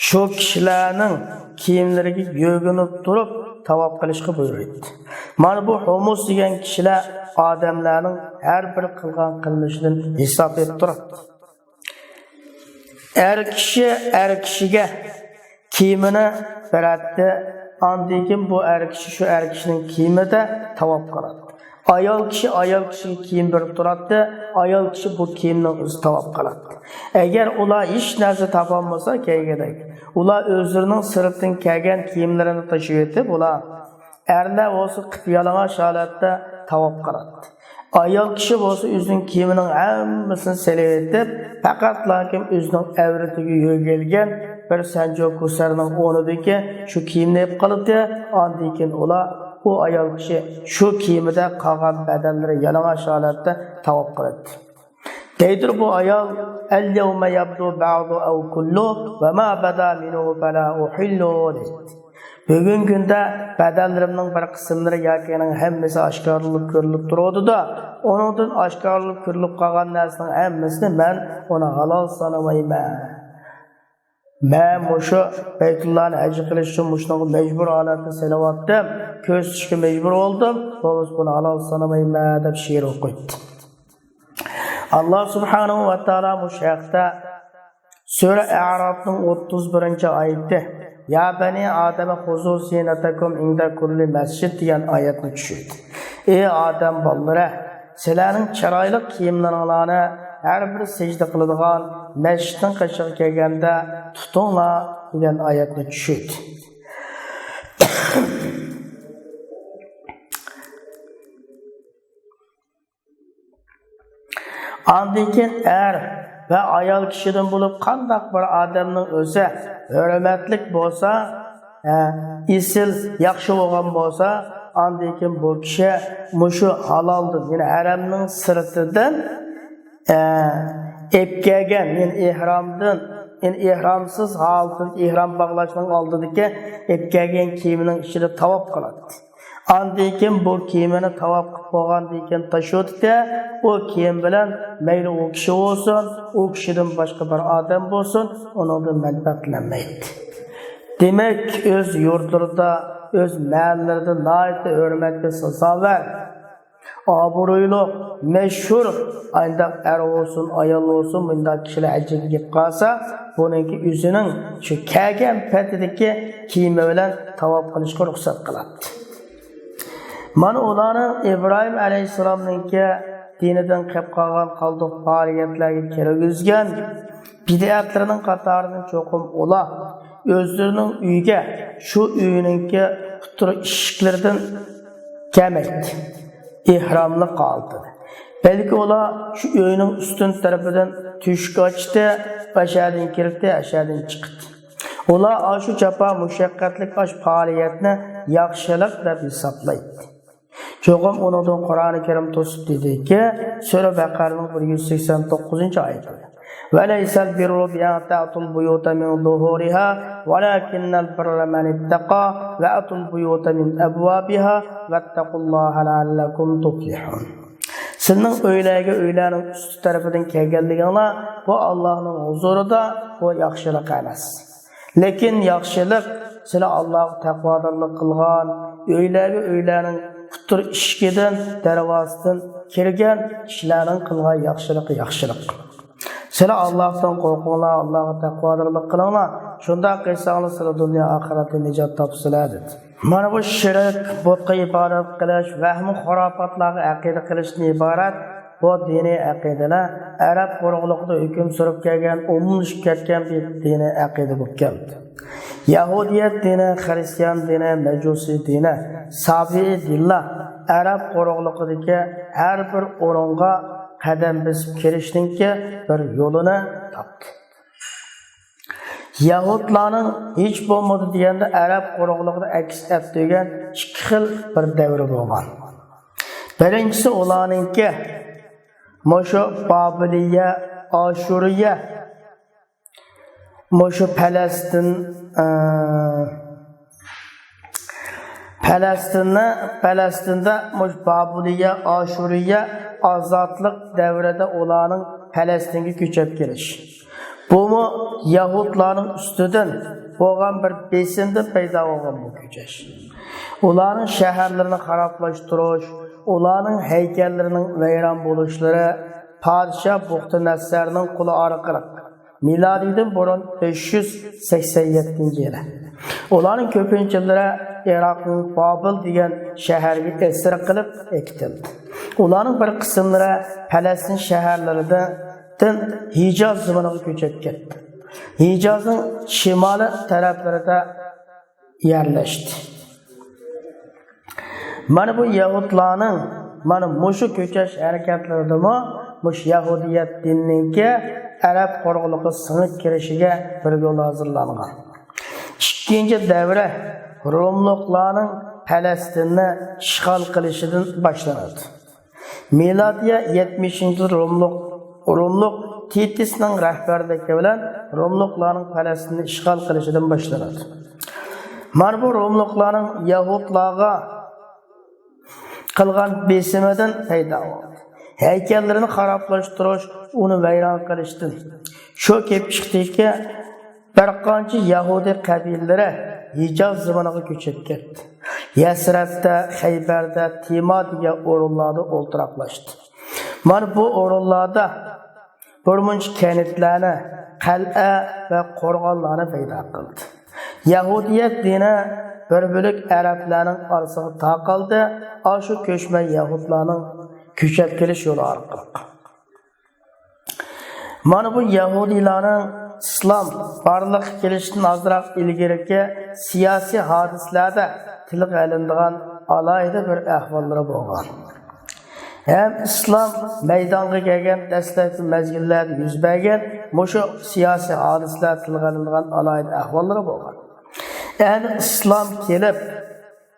شۇ كىشىلەرنىڭ كىيىملىرىگە يۆگىنىپ تۇرۇپ تاۋاپ قىلىشقا بۇيرۇيدۇ. مانا بۇ ھۇمۇس دېگەن كىشىلەر ئادەملەرنىڭ ھەر بىر قىلغان قىلمىشىدىن ھېساب ئېلىپ تۇراتتى. ئەر كىشى ئەر كىشىگە كىيىمىنى بېرەتتى. ئاندىن كېيىن بۇ ئەر كىشى شۇ ئەر كىشىنىڭ كىيىمىدە تاۋاپ قىلاتتى. ئايال كىشى ئايال كىشىگە كىيىم بېرىپ تۇراتتى. ئايال كىشى بۇ كىيىمنىڭ ئۆزىدە تاۋاپ قىلاتتى. ئەگەر ئۇلار ھېچ نەرسە تاپالمىسا، كەلگۈدەك ئۇلار ئۆزلىرىنىڭ سىرتتىن كەلگەن كىيىملىرىنى تاشلىۋېتىپ، ئۇلار ئەرلەر بولسا قىپيالىڭاچ ھالەتتە تاۋاپ قىلاتتى. ئايال كىشى بولسا ئۆزىنىڭ كىيىمىنىڭ ھەممىسىنى سېلىۋېتىپ، پەقەتلا ئۆزىنىڭ ئەۋرىتىگە يۆگەلگەن بىر سەنجۇ كوسەرنىڭ ئورنىدىكى شۇ كىيىمنى ئېلىپ قالاتتى. ئاندىن كېيىن ئۇلار، ئۇ ئايال كىشى شۇ كىيىمىدە قالغان بەدەنلىرى يالىڭاچ ھالەتتە تاۋاپ قىلاتتى. دەيدۇ بۇ ئايال، «ئەل يەۋمە يەبدۇ بەئزۇ ئەۋ كۇللۇ ۋە ما بەدا مىنھۇ فەلا ئۇھىللۇ» دەيدۇ. بۈگۈنكى كۈندە بەدەنلىرىمنىڭ بىر قىسىملىرى ياكى يەنە ھەممىسى ئاشكارىلىنىپ كۆرۈنۈپ تۇرۇۋاتىدۇ. ئۇنىڭدىن ئاشكارىلىنىپ كۆرۈنۈپ قالغان نەرسىنىڭ ھەممىسىنى مەن ئۇنى ھالال سانىمايمەن. مەن مۇشۇ بەيتۇللانى ھەج قىلىش ئۈچۈن مۇشۇنىڭغا مەجبۇر ھالەتتە سېلىۋاتتىم. كۆرسىتىشكە مەجبۇر بولدۇم. بولمىسا بۇنى ھالال سانىمايمەن دەپ شېئىر ئوقۇيتتى. ئاللا سۇبھانەھۇ ۋە تائالا مۇشۇ ھەقتە سۈرە ئەئرافنىڭ ئوتتۇز بىرىنچى ئايىتى، «يا بەنى ئادەمە خۇزۇ زىنەتەكۇم ئىندە كۇللى مەسجىد» دېگەن ئايەتنى چۈشۈردى. «ئى ئادەم بالىلىرى، سىلەرنىڭ چىرايلىق كىيىملىرىڭلارنى ھەر بىر سەجدە قىلىدىغان مەسچىتنىڭ قېشىغا كەلگەندە تۇتۇڭلار» دېگەن ئايەتنى چۈشۈردى. ئاندىن كېيىن ئەر ۋە ئايال كىشىدىن بولۇپ قانداق بىر ئادەمنىڭ ئۆزى ھۆرمەتلىك بولسا، ئە، ئېسىل، ياخشى بولغان بولسا، ئاندىن كېيىن بۇ كىشى مۇشۇ ھالالدىن، يەنى ھەرەمنىڭ سىرتىدىن، ئە، ئېلىپ كەلگەن، يەنى ئېھرامدىن، يەنى ئېھرامسىز ھالىتىدە، ئېھرام باغلاشنىڭ ئالدىدىكى ئېلىپ كەلگەن كىيىمىنىڭ ئىچىدە تاۋاپ قىلاتتى. ئاندىن كېيىن بۇ كىيىمىنى تاۋاپ قىلىپ بولغاندىن كېيىن تاشلىۋېتىپتۇ. ئۇ كىيىم بىلەن مەيلى ئۇ كىشى بولسۇن، ئۇ كىشىدىن باشقا بىر ئادەم بولسۇن، ئۇنىڭدىن مەنپەئەتلەنمەيدۇ. دېمەك، ئۆز يۇرتلىرىدا، ئۆز مەھەللىلىرىدە ناھايىتى ھۆرمەتكە سازاۋەر، ئابرۇيلۇق، مەشھۇر، ئانداق ئەر بولسۇن، ئايال بولسۇن، مۇنداق كىشىلەر ھەجگە كېلىپ قالسا، بۇنىڭكى ئۆزىنىڭ شۇ كەلگەن پېتىدىكى كىيىمى بىلەن تاۋاپ قىلىشقا رۇخسەت قىلاتتى. مانا ئۇلارنىڭ ئىبراھىم ئەلەيھىسسالامنىڭكى دىنىدىن قېلىپ قالغان قالدۇق پائالىيەتلەرگە كىرگۈزگەن بىدئەتلىرىنىڭ قاتارىدىن چوقۇم ئۇلار ئۆزلىرىنىڭ ئۆيىگە، شۇ ئۆينىڭكى قۇتۇر ئىشىكلىرىدىن كەلمەيتتى. ئېھراملىق ھالىتىدە. بەلكى ئۇلار شۇ ئۆينىڭ ئۈستۈن تەرىپىدىن تۆشۈك ئاچتى، ئەشەدىن كىردى، ئەشەدىن چىقتى. ئۇلار ئاشۇ جاپا مۇشەققەتلىك ئاش پائالىيەتنى ياخشىلىق دەپ ھېسابلايتتى. چوقۇم ئۇنىڭدىن قۇرئانى كەرىم توسۇپ دېدىكى، سۈرە بەقەرىنىڭ بىر يۈز سەكسەن توققۇزىنچى ئايىتى. وليس البر بأن تأتوا البيوت من ظهورها ولكن البر من اتقى وأتوا البيوت من أبوابها واتقوا الله لعلكم تفلحون. سىلىنىڭ ئۆيلەرگە ئۆيلەرنىڭ ئۈستى تەرىپىدىن كەلگەنلىكىڭلار، بۇ ئاللاھنىڭ ھۇزۇرىدا بۇ ياخشىلىق ئەمەس. لېكىن ياخشىلىق سىلەر ئاللاھقا تەقۋادارلىق قىلغان، ئۆيلەرگە ئۆيلەرنىڭ قۇتۇر ئىشىكىدىن، دەرۋازىسىدىن كىرگەن كىشىلەرنىڭ قىلغان ياخشىلىقى ياخشىلىق. سىلەر ئاللاھتىن قورقۇڭلار، ئاللاھقا تەقۋادارلىق قىلىڭلار. شۇنداق قىلساڭلار سىلەر دۇنيا ئاخىرەتتە نىجات تاپىسىلەر دېدى. مانا بۇ شىرك، بۇتقا ئىبادەت قىلىش، ۋەھمۇ خۇراپاتلارغا ئەقىدە قىلىشتىن ئىبارەت بۇ دىنىي ئەقىدىلەر ئەرەب قۇرۇقلۇقىدا ھۆكۈم سۈرۈپ كەلگەن، ئومۇملىشىپ كەتكەن بىر دىنىي ئەقىدە بولۇپ كەلدى. يەھۇدىيەت دىنى، خىرىستىيان دىنى، مەجۇسىي دىنى، سابىئىي دىنلار ئەرەب قۇرۇقلۇقىدىكى ھەر بىر ئورۇنغا قەدەم بېسىپ كىرىشنىڭكى بىر يولىنى تاپتى. يەھۇدلارنىڭ ھېچ بولمىدى دېگەندە ئەرەب قۇرۇقلۇقىدا ئەكس ئەتتۈرگەن ئىككى خىل بىر دەۋرى بولغان. بىرىنچىسى ئۇلارنىڭكى مۇشۇ بابىلىيە، ئاشۇرىيە، مۇشۇ پەلەستىن، ئە، پەلەستىننى، پەلەستىندە مۇشۇ بابىلىيە، ئاشۇرىيە ئازادلىق دەۋرىدە ئۇلارنىڭ پەلەستىنگە كۆچۈپ كېلىش. بۇمۇ يەھۇدلارنىڭ ئۈستىدىن بولغان بىر بېسىمدىن پەيدا بولغان بۇ كۆچۈش. ئۇلارنىڭ شەھەرلىرىنى خارابلاشتۇرۇش، ئۇلارنىڭ ھەيكەللىرىنىڭ ۋەيران بولۇشلىرى پادىشاھ بۇختىنەسسەرنىڭ قولى ئارقىلىق مىلادىيدىن بۇرۇن بەش يۈز سەكسەن يەتتىنچى يىلى. ئۇلارنىڭ كۆپىنچىلىرى ئىراقنىڭ بابىل دېگەن شەھەرگە ئەسىر قىلىپ ئەكېتىلدى. ئۇلارنىڭ بىر قىسىملىرى پەلەستىن شەھەرلىرىدىن ھىجاز زېمىنىغا كۆچۈپ كەتتى. ھىجازنىڭ شىمالىي تەرەپلىرىدە يەرلەشتى. مانا بۇ يەھۇدلارنىڭ مانا مۇشۇ كۆچۈش ھەرىكەتلىرىدىمۇ مۇشۇ يەھۇدىيەت دىنىنىڭكى ئەرەب قۇرۇقلۇقىغا سىڭىپ كىرىشىگە بىر يول ھازىرلانغان. ئىككىنچى دەۋرى روملۇقلارنىڭ پەلەستىننى ئىشغال قىلىشىدىن باشلىنىدۇ. مىلادىيە يەتمىشىنچى روملۇق، روملۇق تىتىسنىڭ رەھبەرلىكى بىلەن روملۇقلارنىڭ پەلەستىننى ئىشغال قىلىشىدىن باشلىنىدۇ. مانا بۇ روملۇقلارنىڭ يەھۇدلارغا قىلغان بېسىمىدىن پەيدا بولدى. ھەيكەللىرىنى خارابلاشتۇرۇش، ئۇنى ۋەيران قىلىشتىن شۇ كېلىپ چىقتىكى، بىر قانچە يەھۇدىي قەبىلىلىرى ھىجاز زېمىنىغا كۆچۈپ كەتتى. يەسرەبتە، خەيبەردە، تىما دېگەن ئورۇنلاردا ئولتۇراقلاشتى. مانا بۇ ئورۇنلاردا بىر مۇنچە كەنتلەرنى، قەلئە ۋە قورغانلارنى پەيدا قىلدى. يەھۇدىيەت دىنى بىر بۆلەك ئەرەبلەرنىڭ ئارىسىغا تارقالدى، ئاشۇ كۆچمەن يەھۇدلارنىڭ كۆچۈپ كېلىش يولى ئارقىلىق. مانا بۇ يەھۇدىيلارنىڭ ئىسلام بارلىققا كېلىشتىن ئازراق ئىلگىرىكى سىياسىي ھادىسىلەردە تىلغا ئېلىنىدىغان ئالاھىدە بىر ئەھۋاللىرى بولغان. ھەم ئىسلام مەيدانغا كەلگەن دەسلەپكى مەزگىللەردە يۈز بەرگەن مۇشۇ سىياسىي ھادىسىلەر تىلغا ئېلىنىدىغان ئالاھىدە ئەھۋاللىرى بولغان. ئەنە ئىسلام كېلىپ،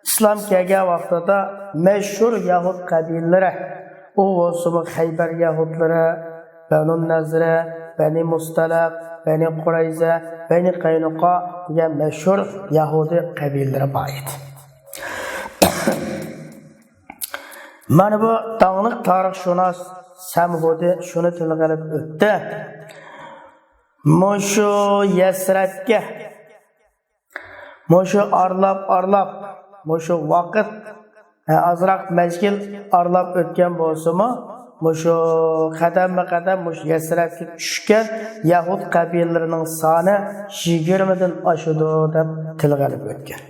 ئىسلام كەلگەن ۋاقتىدا مەشھۇر يەھۇد قەبىلىلىرى، ئۇ بولسىمۇ خەيبەر يەھۇدلىرى، بەنۇ نەزرە، بەنى مۇستەلىق، بەنى قۇرەيزە، بەنى قەينۇقا دېگەن مەشھۇر يەھۇدىي قەبىلىلىرى بار ئىدى. مانا بۇ داڭلىق تارىخشۇناس سەمھۇدى شۇنى تىلغا ئېلىپ ئۆتتى. مۇشۇ يەسرەبكە مۇشۇ ئارىلاپ-ئارىلاپ، مۇشۇ ۋاقىت، ھە، ئازراق مەزگىل ئارىلاپ ئۆتكەن بولسىمۇ، مۇشۇ قەدەممۇ قەدەم مۇشۇ يەسرەبكە چۈشكەن يەھۇد قەبىلىلىرىنىڭ سانى يىگىرمىدىن ئاشىدۇ، دەپ تىلغا ئېلىپ ئۆتكەن.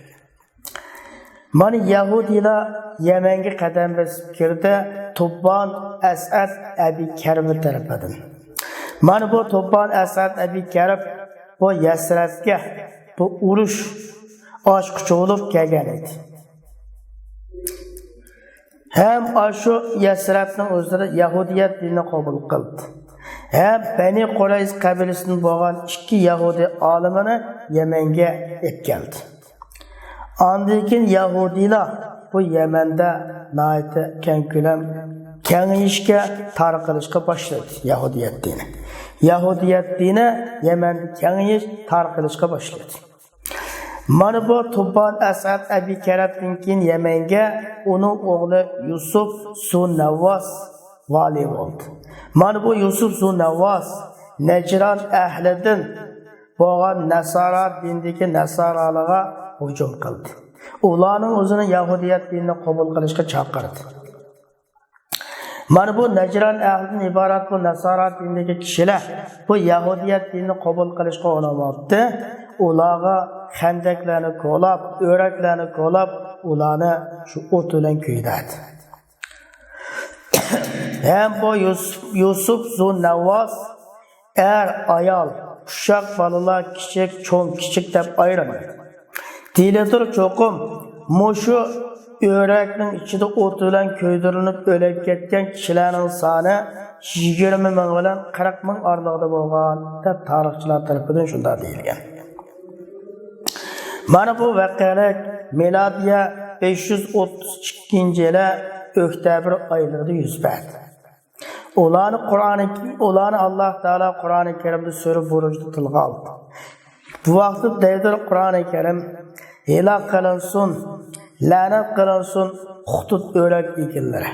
مانا يەھۇدىيلار يەمەنگە قەدەم بېسىپ كىردى، تۇببان ئەسئەد ئەبى كەرب تەرىپىدىن. مانا بۇ تۇببان ئەسئەد ئەبى كەرب بۇ يەسرەبكە بۇ ئۇرۇش ئاچقۇچى بولۇپ كەلگەن ئىدى. ھەم ئاشۇ يەسرەبنىڭ ئۆزىدە يەھۇدىيەت دىنىنى قوبۇل قىلدى. ھەم بەنى قۇرەيزە قەبىلىسىدىن بولغان ئىككى يەھۇدىي ئالىمىنى يەمەنگە ئېلىپ كەلدى. ئاندىن كېيىن يەھۇدىيلار بۇ يەمەندە ناھايىتى كەڭ كۆلەم كېڭىيىشكە، تارقىلىشقا باشلىدى يەھۇدىيەت دىنى. يەھۇدىيەت دىنى يەمەندە كېڭىيىش، تارقىلىشقا باشلىدى. مانا بۇ تۇببان ئەسئەد ئەبى كەربتىن كېيىن يەمەنگە ئۇنىڭ ئوغلى يۈسۈپ زۇ نەۋۋاس ۋالىي بولدى. مانا بۇ يۈسۈپ زۇ نەۋۋاس نەجران ئەھلىدىن بولغان نەسارا دىنىدىكى نەسارالارغا ھۇجۇم قىلدى. ئۇلارنىڭ ئۆزىنى يەھۇدىيەت دىنىنى قوبۇل قىلىشقا چاقىردى. مانا بۇ نەجران ئەھلىدىن ئىبارەت بۇ ناسارا دىنىدىكى كىشىلەر بۇ يەھۇدىيەت دىنىنى قوبۇل قىلىشقا ئۇنىماپتۇ. ئۇلارغا خەندەكلەرنى كولاپ، ئۆرەكلەرنى كولاپ، ئۇلارنى شۇ ئوت بىلەن كۆيدۈردى. ھەم بۇ يۇسۇپ، يۇسۇپ زۇ نەۋۋاس ئەر، ئايال، ئۇششاق بالىلار، كىچىك، چوڭ، كىچىك دەپ ئايرىمىدى. دېيىلىدۇ، چوقۇم مۇشۇ ئۆرەكنىڭ ئىچىدە ئوت بىلەن كۆيدۈرۈلۈپ ئۆلۈپ كەتكەن كىشىلەرنىڭ سانى يىگىرمە مىڭ بىلەن قىرىق مىڭ ئارىلىقىدا بولغان دەپ تارىخچىلار تەرىپىدىن شۇنداق دېيىلگەن. مانا بۇ ۋەقەلىك مىلادىيە بەش يۈز ئوتتۇز ئىككىنچى يىلى ئۆكتەبىر ئايلىرىدا يۈز بەردى. ئۇلارنى قۇرئانى، ئۇلارنى ئاللاھ تائالا قۇرئانى كەرىمدە سۈرە بۇرۇجدا تىلغا ئالدى. بۇ ۋاقىتتا دەيدۇ قۇرئانى كەرىم، ھالاك قىلىنسۇن، لەنەت قىلىنسۇن، ئوت ئۆرەك ئېگىلىرى.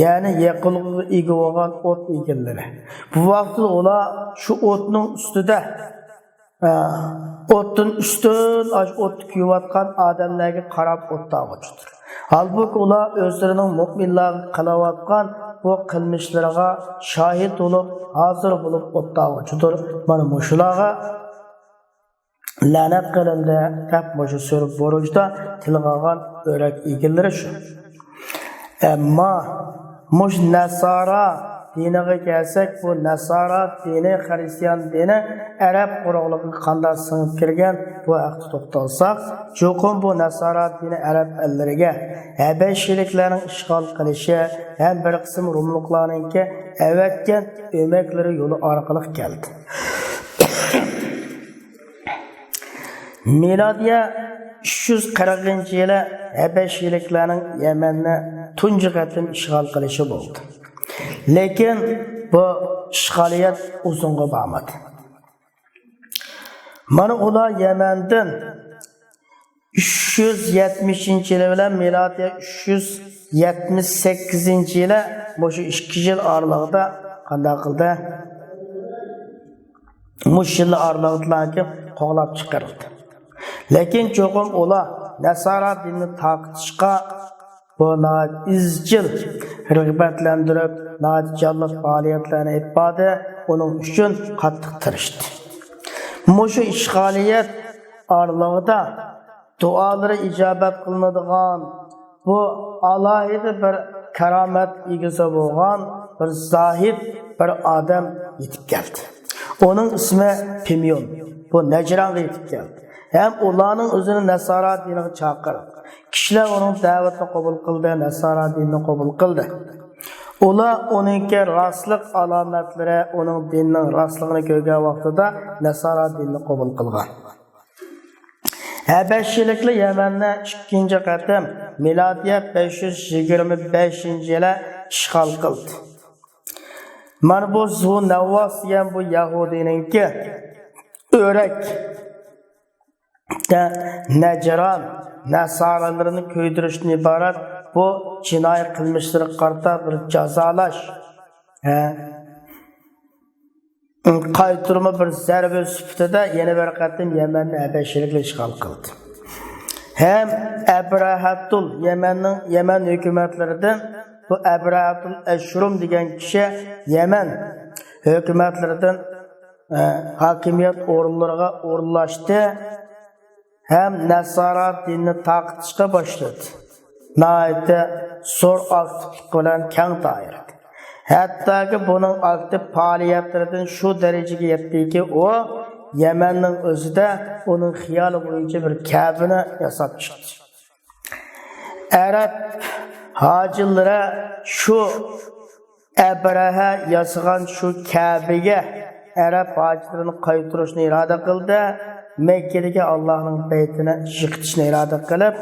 يەنى يېقىلغۇغا ئىگە بولغان ئوت ئېگىلىرى. بۇ ۋاقىتتا ئۇلار شۇ ئوتنىڭ ئۈستىدە ئە، ئوتتىن ئۈستۈن ئاشۇ ئوتتا كۆيۈۋاتقان ئادەملەرگە قاراپ ئوتتاغۇچىدۇر. ھالبۇكى، ئۇلار ئۆزلىرىنىڭ مۆمىنلارغا قىلىۋاتقان بۇ قىلمىشلىرىغا شاھىت بولۇپ، ھازىر بولۇپ ئوتتاغۇچىدۇر. مانا مۇشۇلارغا لەنەت قىلىندى، دەپ مۇشۇ سۈرە بۇرۇجدا تىلغا ئالغان ئۆرەك ئېگىلىرى شۇ. ئەمما مۇشۇ نەسارا دىنىغا كەلسەك، بۇ نەسارا دىنى، خىرىستىيان دىنى ئەرەب قۇرۇقلۇقىغا قانداق سىڭىپ كىرگەن، بۇ ھەقتە توختالساق، چوقۇم بۇ نەسارا دىنى ئەرەب ئەللىرىگە ھەبەشىلىكلەرنىڭ ئىشغال قىلىشى ھەم بىر قىسىم روملۇقلارنىڭكى ئەۋەتكەن ئۆمەكلىرى يولى ئارقىلىق كەلدى. مىلادىيە ئۈچ يۈز قىرىقىنچى يىلى ھەبەشىلىكلەرنىڭ يەمەننى تۇنجى قېتىم ئىشغال قىلىشى بولدى. لېكىن بۇ ئىشغالىيەت ئۇزۇنغا بارمىدى. مانا ئۇلار يەمەندىن ئۈچ يۈز يەتمىشىنچى يىلى بىلەن مىلادىيە ئۈچ يۈز يەتمىش سەككىزىنچى يىلى مۇشۇ ئىككى يىل ئارىلىقىدا قانداق قىلدى؟ مۇشۇ يىللار ئارىلىقىدىلا قوغلاپ چىقىرىلدى. لېكىن چوقۇم ئۇلار نەسارا دىنىنى تارقىتىشقا بۇ ناھايىتى ئىزچىل رىغبەتلەندۈرۈپ، ناھايىتى جانلىق پائالىيەتلەرنى ئېلىپ باردى، ئۇنىڭ ئۈچۈن قاتتىق تىرىشتى. مۇشۇ ئىشغالىيەت ئارىلىقىدا دۇئالىرى ئىجابەت قىلىنىدىغان، بۇ ئالاھىدە بىر كارامەت ئىگىسى بولغان بىر زاھىد بىر ئادەم يېتىپ كەلدى. ئۇنىڭ ئىسمى پىميون. بۇ نەجرانغا يېتىپ كەلدى. ھەم ئۇلارنىڭ ئۆزىنى نەسارا دىنىغا چاقىردى. كىشىلەر ئۇنىڭ دەۋىتىنى قوبۇل قىلدى، نەسارا دىنىنى قوبۇل قىلدى. ئۇلار ئۇنىڭكى راستلىق ئالامەتلىرى، ئۇنىڭ دىنىنىڭ راستلىقىنى كۆرگەن ۋاقتىدا نەسارا دىنىنى قوبۇل قىلغان. ھەبەشىلىكلەر يەمەننى ئىككىنچى قېتىم مىلادىيە بەش يۈز يىگىرمە بەشىنچى يىلى ئىشغال قىلدى. مانا بۇ زۇ نەۋۋاس دېگەن بۇ يەھۇدىينىڭكى ئۆرەك نەجران نەسارالىرىنى كۆيدۈرۈشتىن ئىبارەت بۇ جىنايى قىلمىشلىرىغا قارىتا بىر جازالاش، ھە، قايتۇرما بىر زەربە سۈپىتىدە يەنە بىر قېتىم يەمەننى ھەبەشىلىكلەر ئىشغال قىلدى. ھەم ئەبرەھەتۇل يەمەننىڭ، يەمەن ھۆكۈمەتلىرىدىن، بۇ ئەبرەھەتۇل ئەشرۇم دېگەن كىشى يەمەن ھۆكۈمەتلىرىدىن، ئە، ھاكىمىيەت ئورۇنلىرىغا ئورۇنلاشتى ھەم نەسارا دىنىنى تارقىتىشقا باشلىدى. ناھايىتى زور ئاكتىپلىق بىلەن كەڭ دائىرىدە. ھەتتاكى بۇنىڭ ئاكتىپ پائالىيەتلىرىدىن شۇ دەرىجىگە يەتتىكى، ئۇ يەمەننىڭ ئۆزىدە ئۇنىڭ خىيالى بويىچە بىر كەبىنى ياساپ چىقتى. ئەرەب ھاجىلىرى شۇ ئەبرەھە ياسىغان شۇ كەبىگە ئەرەب ھاجىلىرىنى قايتۇرۇشنى ئىرادە قىلدى. مەككىدىكى ئاللاھنىڭ بەيتىنى يىقىتىشنى ئىرادە قىلىپ،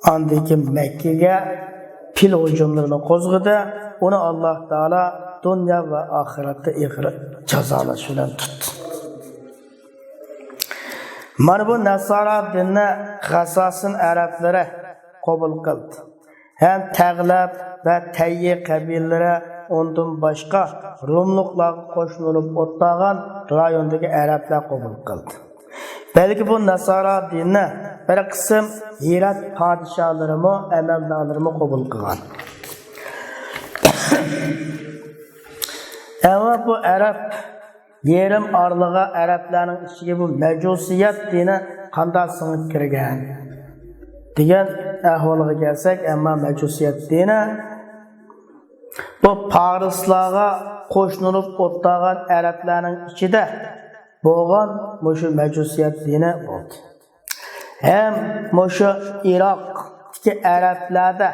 ئاندىن كېيىن مەككىگە پىل ھۇجۇملىرىنى قوزغىدى. ئۇنى ئاللاھ تائالا دۇنيا ۋە ئاخىرەتتە ئېغىر جازالاش بىلەن تۇتتى. مانا بۇ ناسارا دىنىنى غەسساسىن ئەرەبلىرى قوبۇل قىلدى. ھەم تەغلەب ۋە تەييى قەبىلىلىرى ئۇنىڭدىن باشقا روملۇقلارغا قوشۇلۇپ ئولتۇرغان رايوندىكى ئەرەبلەر قوبۇل قىلدى. بەلكى بۇ ناسارا دىنىنى بىر قىسىم ھىرات پادىشاھلىرىمۇ، ئەمەلدارلىرىمۇ قوبۇل قىلغان. ئەمما بۇ ئەرەب يېرىم ئارىلىغا، ئەرەبلەرنىڭ ئىچىگە بۇ مەجۇسىيەت دىنى قانداق سىڭىپ كىرگەن دېگەن ئەھۋالغا كەلسەك، ئەمما مەجۇسىيەت دىنى بۇ پارسلارغا قوشنىلىپ ئولتۇرغان ئەرەبلەرنىڭ ئىچىدە بولغان مۇشۇ مەجۇسىيەت دىنى بولدى. ھەم مۇشۇ ئىراقتىكى ئەرەبلەردە،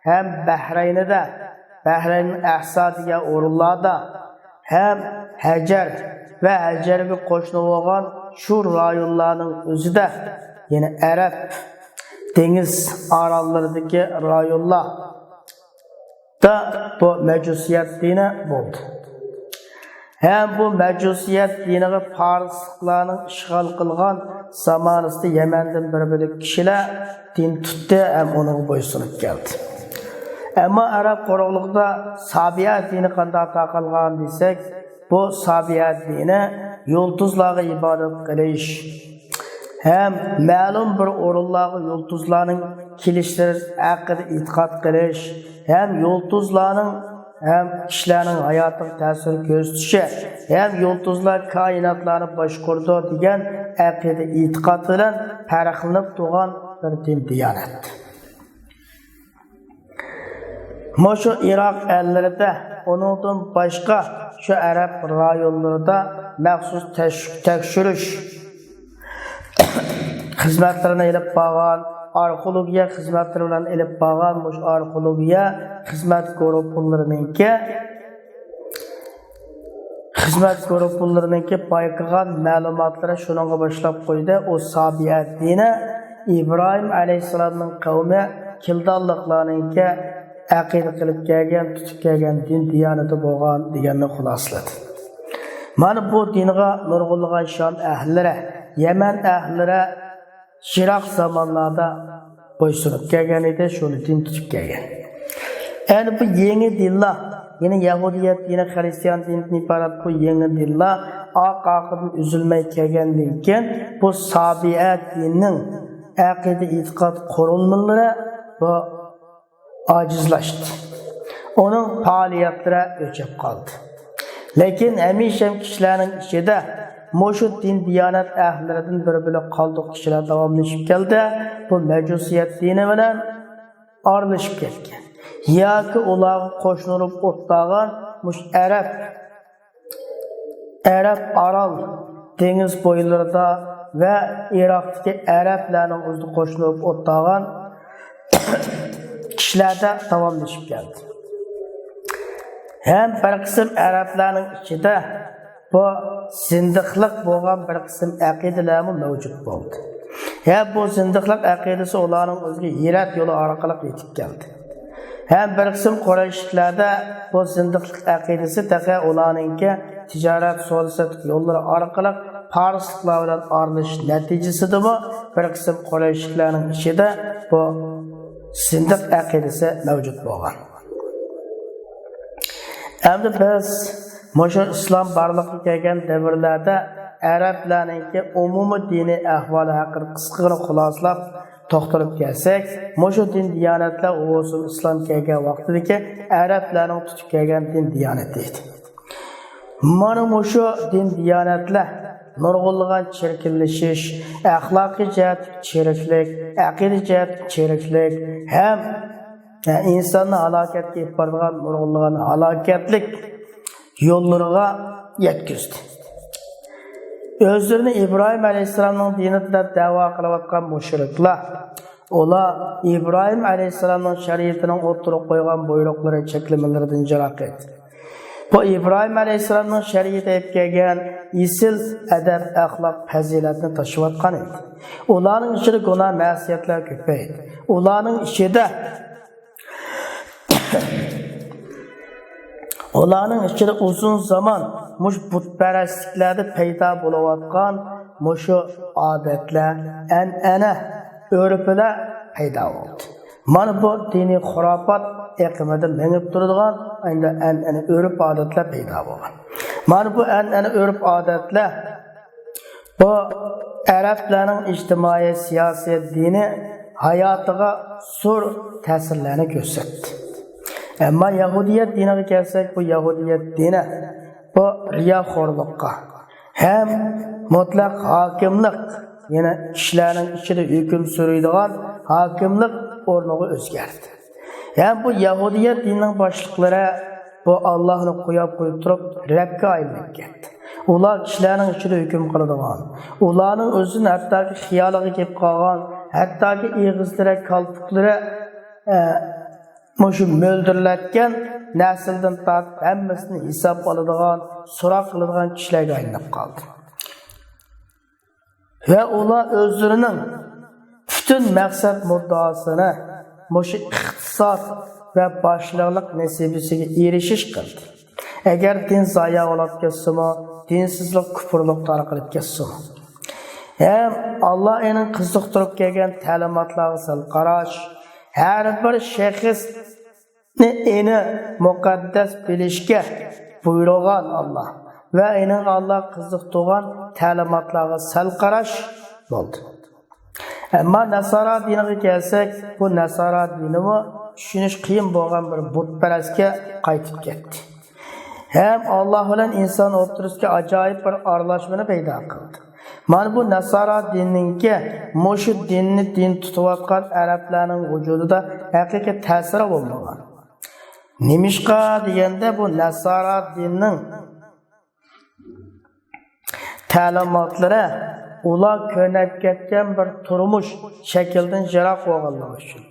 ھەم بەھرەينىدە، بەھرەينىڭ ئەھسا دېگەن ئورۇنلاردا، ھەم ھەجەر ۋە ھەجەرگە قوشنا بولغان شۇ رايونلارنىڭ ئۆزىدە، يەنى ئەرەب دېڭىز ئاراللىرىدىكى رايونلار دا بۇ مەجۇسىيەت دىنى بولدى. ھەم بۇ مەجۇسىيەت دىنىغا پارسلارنىڭ ئىشغال قىلغان زامانىسىدا يەمەندىن بىر بۆلەك كىشىلەر دىن تۇتتى ھەم ئۇنىڭغا بويسۇنۇپ كەلدى. ئەمما ئەرەب قۇرۇقلۇقىدا سابىئە دىنى قانداق تارقالغان دېسەك، بۇ سابىئە دىنى يۇلتۇزلارغا ئىبادەت قىلىش، ھەم مەلۇم بىر ئورۇنلارغا يۇلتۇزلارنىڭ كېلىشلىرى ھەققىدە ئېتىقاد قىلىش، ھەم يۇلتۇزلارنىڭ ھەم كىشىلەرنىڭ ھاياتىغا تەسىر كۆرسىتىشى، ھەم يۇلتۇزلار كائىناتلارنى باشقۇرىدۇ دېگەن ئەقىدە ئېتىقاد بىلەن پەرقلىنىپ تۇرغان بىر دىن دىيانەت. مۇشۇ ئىراق ئەللىرىدە، ئۇنىڭدىن باشقا شۇ ئەرەب رايونلىرىدا مەخسۇس تەش-، تەكشۈرۈش خىزمەتلىرىنى ئېلىپ بارغان، ئارخېئولوگىيە خىزمەتلىرى بىلەن ئېلىپ بارغان مۇشۇ ئارخېئولوگىيە خىزمەت گۇرۇپپىلىرىنىڭكى خىزمەت گۇرۇپپىلىرىنىڭكى بايقىغان مەلۇماتلىرى شۇنىڭغا باشلاپ قويدى. ئۇ سابىئە دىنى ئىبراھىم ئەلەيھىسسالامنىڭ قەۋمى كىلدانلىقلارنىڭكى ئەقىدە قىلىپ كەلگەن، تۇتۇپ كەلگەن دىن دىيانىتى بولغان دېگەننى خۇلاسىلىدى. مانا بۇ دىنغا نۇرغۇنلىغان شام ئەھلىلىرى، يەمەن ئەھلىلىرى يىراق زامانلاردا بويسۇنۇپ كەلگەن ئىدى، شۇنى دىن تۇتۇپ كەلگەن. ئەنە بۇ يېڭى دىنلار، يەنى يەھۇدىيەت دىنى، خرىستىيان دىنىدىن ئىبارەت بۇ يېڭى دىنلار ئارقا ئارقىدىن ئۈزۈلمەي كەلگەندىن كېيىن، بۇ سابىئە دىنىنىڭ ئەقىدە ئېتىقاد قۇرۇلمىلىرى بۇ ئاجىزلاشتى. ئۇنىڭ پائالىيەتلىرى ئۆچۈپ قالدى. لېكىن ھەمىشە كىشىلەرنىڭ ئىچىدە مۇشۇ دىن دىيانەت ئەھلىلىرىدىن بىر بۆلەك قالدۇق كىشىلەر داۋاملىشىپ كەلدى. بۇ مەجۇسىيەت دىنى بىلەن ئارىلىشىپ كەتكەن ياكى ئۇلارغا قوشۇلۇپ ئولتۇرغان مۇشۇ ئەرەب ئەرەب ئارال دېڭىز بويلىرىدا ۋە ئىراقتىكى ئەرەبلەرنىڭ ئۆزىگە قوشۇلۇپ ئولتۇرغان كىشىلەردە داۋاملىشىپ كەلدى. ھەم بىر قىسىم ئەرەبلەرنىڭ ئىچىدە بۇ زىندىقلىق بولغان بىر قىسىم ئەقىدىلەرمۇ مەۋجۇت بولدى. ھەم بۇ زىندىقلىق ئەقىدىسى ئۇلارنىڭ ئۆزىگە ھىرەت يولى ئارقىلىق يېتىپ كەلدى. ھەم بىر قىسىم قۇرەيشلىكلەردە بۇ زىندىقلىق ئەقىدىسى تېخى ئۇلارنىڭكى تىجارەت، سودا-سېتىق يوللىرى ئارقىلىق پارسلىقلار بىلەن ئارىلىشىش نەتىجىسىدىمۇ بىر قىسىم قۇرەيشلىكلەرنىڭ ئىچىدە بۇ زىندىق ئەقىدىسى مەۋجۇت بولغان. ئەمدى بىز مۇشۇ ئىسلام بارلىققا كەلگەن دەۋرلەردە ئەرەبلەرنىڭكى ئومۇمىي دىنىي ئەھۋالى ھەققىدە قىسقىغىنا خۇلاسىلاپ توختىلىپ كەلسەك، مۇشۇ دىن دىيانەتلەر ئۇ بولسۇن ئىسلام كەلگەن ۋاقتىدىكى ئەرەبلەرنىڭ تۇتۇپ كەلگەن دىن دىيانىتى ئىدى. مانا مۇشۇ دىن دىيانەتلەر نۇرغۇنلىغان چىركىنلىشىش، ئەخلاقىي جەھەتتىكى چىرىكلىك، ئەقىدە جەھەتتىكى چىرىكلىك ھەم ئىنساننى ھالاكەتكە ئېلىپ بارىدىغان نۇرغۇنلىغان ھالاكەتلىك يوللىرىغا يەتكۈزدى. ئۆزلىرىنى ئىبراھىم ئەلەيھىسسالامنىڭ دىنى دەپ دەۋا قىلىۋاتقان مۇشرىكلار، ئۇلار ئىبراھىم ئەلەيھىسسالامنىڭ شەرىئىتىنىڭ ئوتتۇرىغا قويغان بۇيرۇقلىرى، چەكلىمىلىرىدىن يىراق ئىدى. بۇ ئىبراھىم ئەلەيھىسسالامنىڭ شەرىئىتى ئېلىپ كەلگەن ئېسىل ئەدەپ، ئەخلاق، پەزىلەتنى تاشلىۋاتقان ئىدى. ئۇلارنىڭ ئىچىدە گۇناھ، مەسىيەتلەر كۆپەيدى. ئۇلارنىڭ ئىچىدە ئۇلارنىڭ ئىچىدە ئۇزۇن زامان مۇشۇ بۇتپەرەسلىكلەردە پەيدا بولۇۋاتقان مۇشۇ ئادەتلەر، ئەنئەنە، ئۆرپلەر پەيدا بولدى. مانا بۇ دىنىي خۇراپات ئېقىمىدا مېڭىپ تۇرىدىغان ئەنئەنە، ئۆرپ-ئادەتلەر پەيدا بولغان. مانا بۇ ئەنئەنە، ئۆرپ-ئادەتلەر بۇ ئەرەبلەرنىڭ ئىجتىمائىي، سىياسىي، دىنىي ھاياتىغا زور تەسىرلەرنى كۆرسەتتى. ئەمما يەھۇدىيەت دىنىغا كەلسەك، بۇ يەھۇدىيەت دىنى بۇ رىياخورلۇققا ھەم مۇتلەق ھاكىملىق، يەنى كىشىلەرنىڭ ئىچىدە ھۆكۈم سۈرىدىغان ھاكىملىق ئورنىغا ئۆزگەردى. ھەم بۇ يەھۇدىيەت دىنىنىڭ باشلىقلىرى بۇ ئاللاھنى قويۇپ قويۇپ تۇرۇپ، رەبكە ئايلىنىپ كەتتى. ئۇلار كىشىلەرنىڭ ئىچىدە ھۆكۈم قىلىدىغان، ئۇلارنىڭ ئۆزىدىن ھەتتاكى خىيالىغا كېلىپ قالغان، ھەتتاكى ئېغىزلىرى، كالپۇكلىرى، ئە، مۇشۇ مۆلدۈرلەتكەن نەسىلدىن تارتىپ ھەممىسىنى ھېساب ئالىدىغان، سوراق قىلىدىغان كىشىلەرگە ئايلىنىپ قالدى. ۋە ئۇلار ئۆزلىرىنىڭ پۈتۈن مەقسەت مۇددىئاسىنى مۇشۇ ئىقتىساد ۋە باشلىقلىق نېسىۋىسىگە ئېرىشىش قىلدى. ئەگەر دىن زايە بولۇپ كەتسىمۇ، دىنسىزلىق كۇپۇرلۇق تارقىلىپ كەتسىمۇ، ھەم ئاللا ئېنىڭ قىزىقتۇرۇپ كەلگەن تەلىماتلارغا سەل قاراش، ھەر بىر شەخس ئېنى مۇقەددەس بىلىشكە بۇيرۇغان ئاللا ۋە ئېنىڭ ئاللا قىزىقتۇرغان تەلىماتلارغا سەل قاراش بولدى. ئەمما نەسارا دىنىغا كەلسەك، بۇ نەسارا دىنىمۇ چۈشىنىش قىيىن بولغان بىر بۇتپەرەسكە قايتىپ كەتتى. ھەم ئاللا بىلەن ئىنسان ئوتتۇرىسىدىكى ئاجايىپ بىر ئارىلاشمىنى پەيدا قىلدى. مانا بۇ نەسارا دىنىنىڭكى مۇشۇ دىننى دىن تۇتۇۋاتقان ئەرەبلەرنىڭ ۋۇجۇدىدا ھەقىقىي تەسىرى بولمىغان. نېمىشقا دېگەندە، بۇ نەسارا دىنىنىڭ تەلىماتلىرى ئۇلار كۆنۈپ كەتكەن بىر تۇرمۇش شەكلىدىن يىراق بولغانلىقى ئۈچۈن.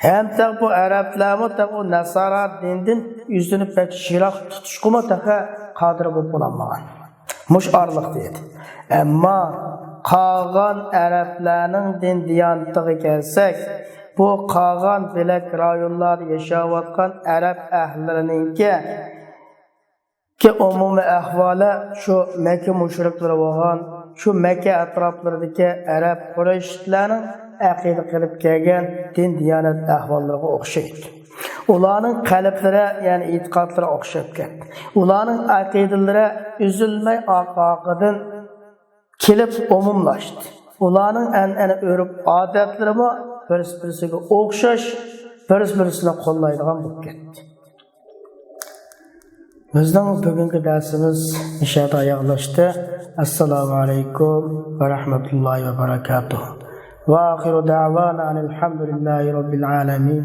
ھەم تېخى بۇ ئەرەبلەرمۇ تېخى ئۇ نەسارا دىنىدىن ئۆزىنى بەك يىراق تۇتۇشقىمۇ تېخى قادىر بولۇپ بولالمىغان. مۇشۇ ئارىلىقتا ئىدى. ئەمما قالغان ئەرەبلەرنىڭ دىن دىيانىتىغا كەلسەك، بۇ قالغان بۆلەك رايونلاردا ياشاۋاتقان ئەرەب ئەھلىلىرىنىڭكى كى ئومۇمىي ئەھۋالى شۇ مەككە مۇشرىكلىرى بولغان، شۇ مەككە ئەتراپلىرىدىكى ئەرەب قۇرەيشلەرنىڭ ئەقىدە قىلىپ كەلگەن دىن دىيانەت ئەھۋاللىرىغا ئوخشايدۇ. ئۇلارنىڭ قەلبلىرى، يەنى ئېتىقادلىرى ئوخشاپ كەتتى. ئۇلارنىڭ ئەقىدىلىرى ئۈزۈلمەي ئارقا-ئارقىدىن كېلىپ ئومۇملاشتى. ئۇلارنىڭ ئەنئەنە، ئۆرپ-ئادەتلىرىمۇ بىرسى-بىرسىگە ئوخشاش، بىرسى-بىرسىنى قوللايدىغان بولۇپ كەتتى. بىزنىڭ بۈگۈنكى دەرسىمىز مۇشۇ يەردە ئاياغلاشتى. ئەسسالامۇ ئەلەيكۇم ۋە رەھمەتۇللاھى ۋە بەرەكاتۇھ. ۋە ئاخىرۇ دەۋانا ئەنىل ھەمدۇلىللاھى رەببىل ئالەمىن.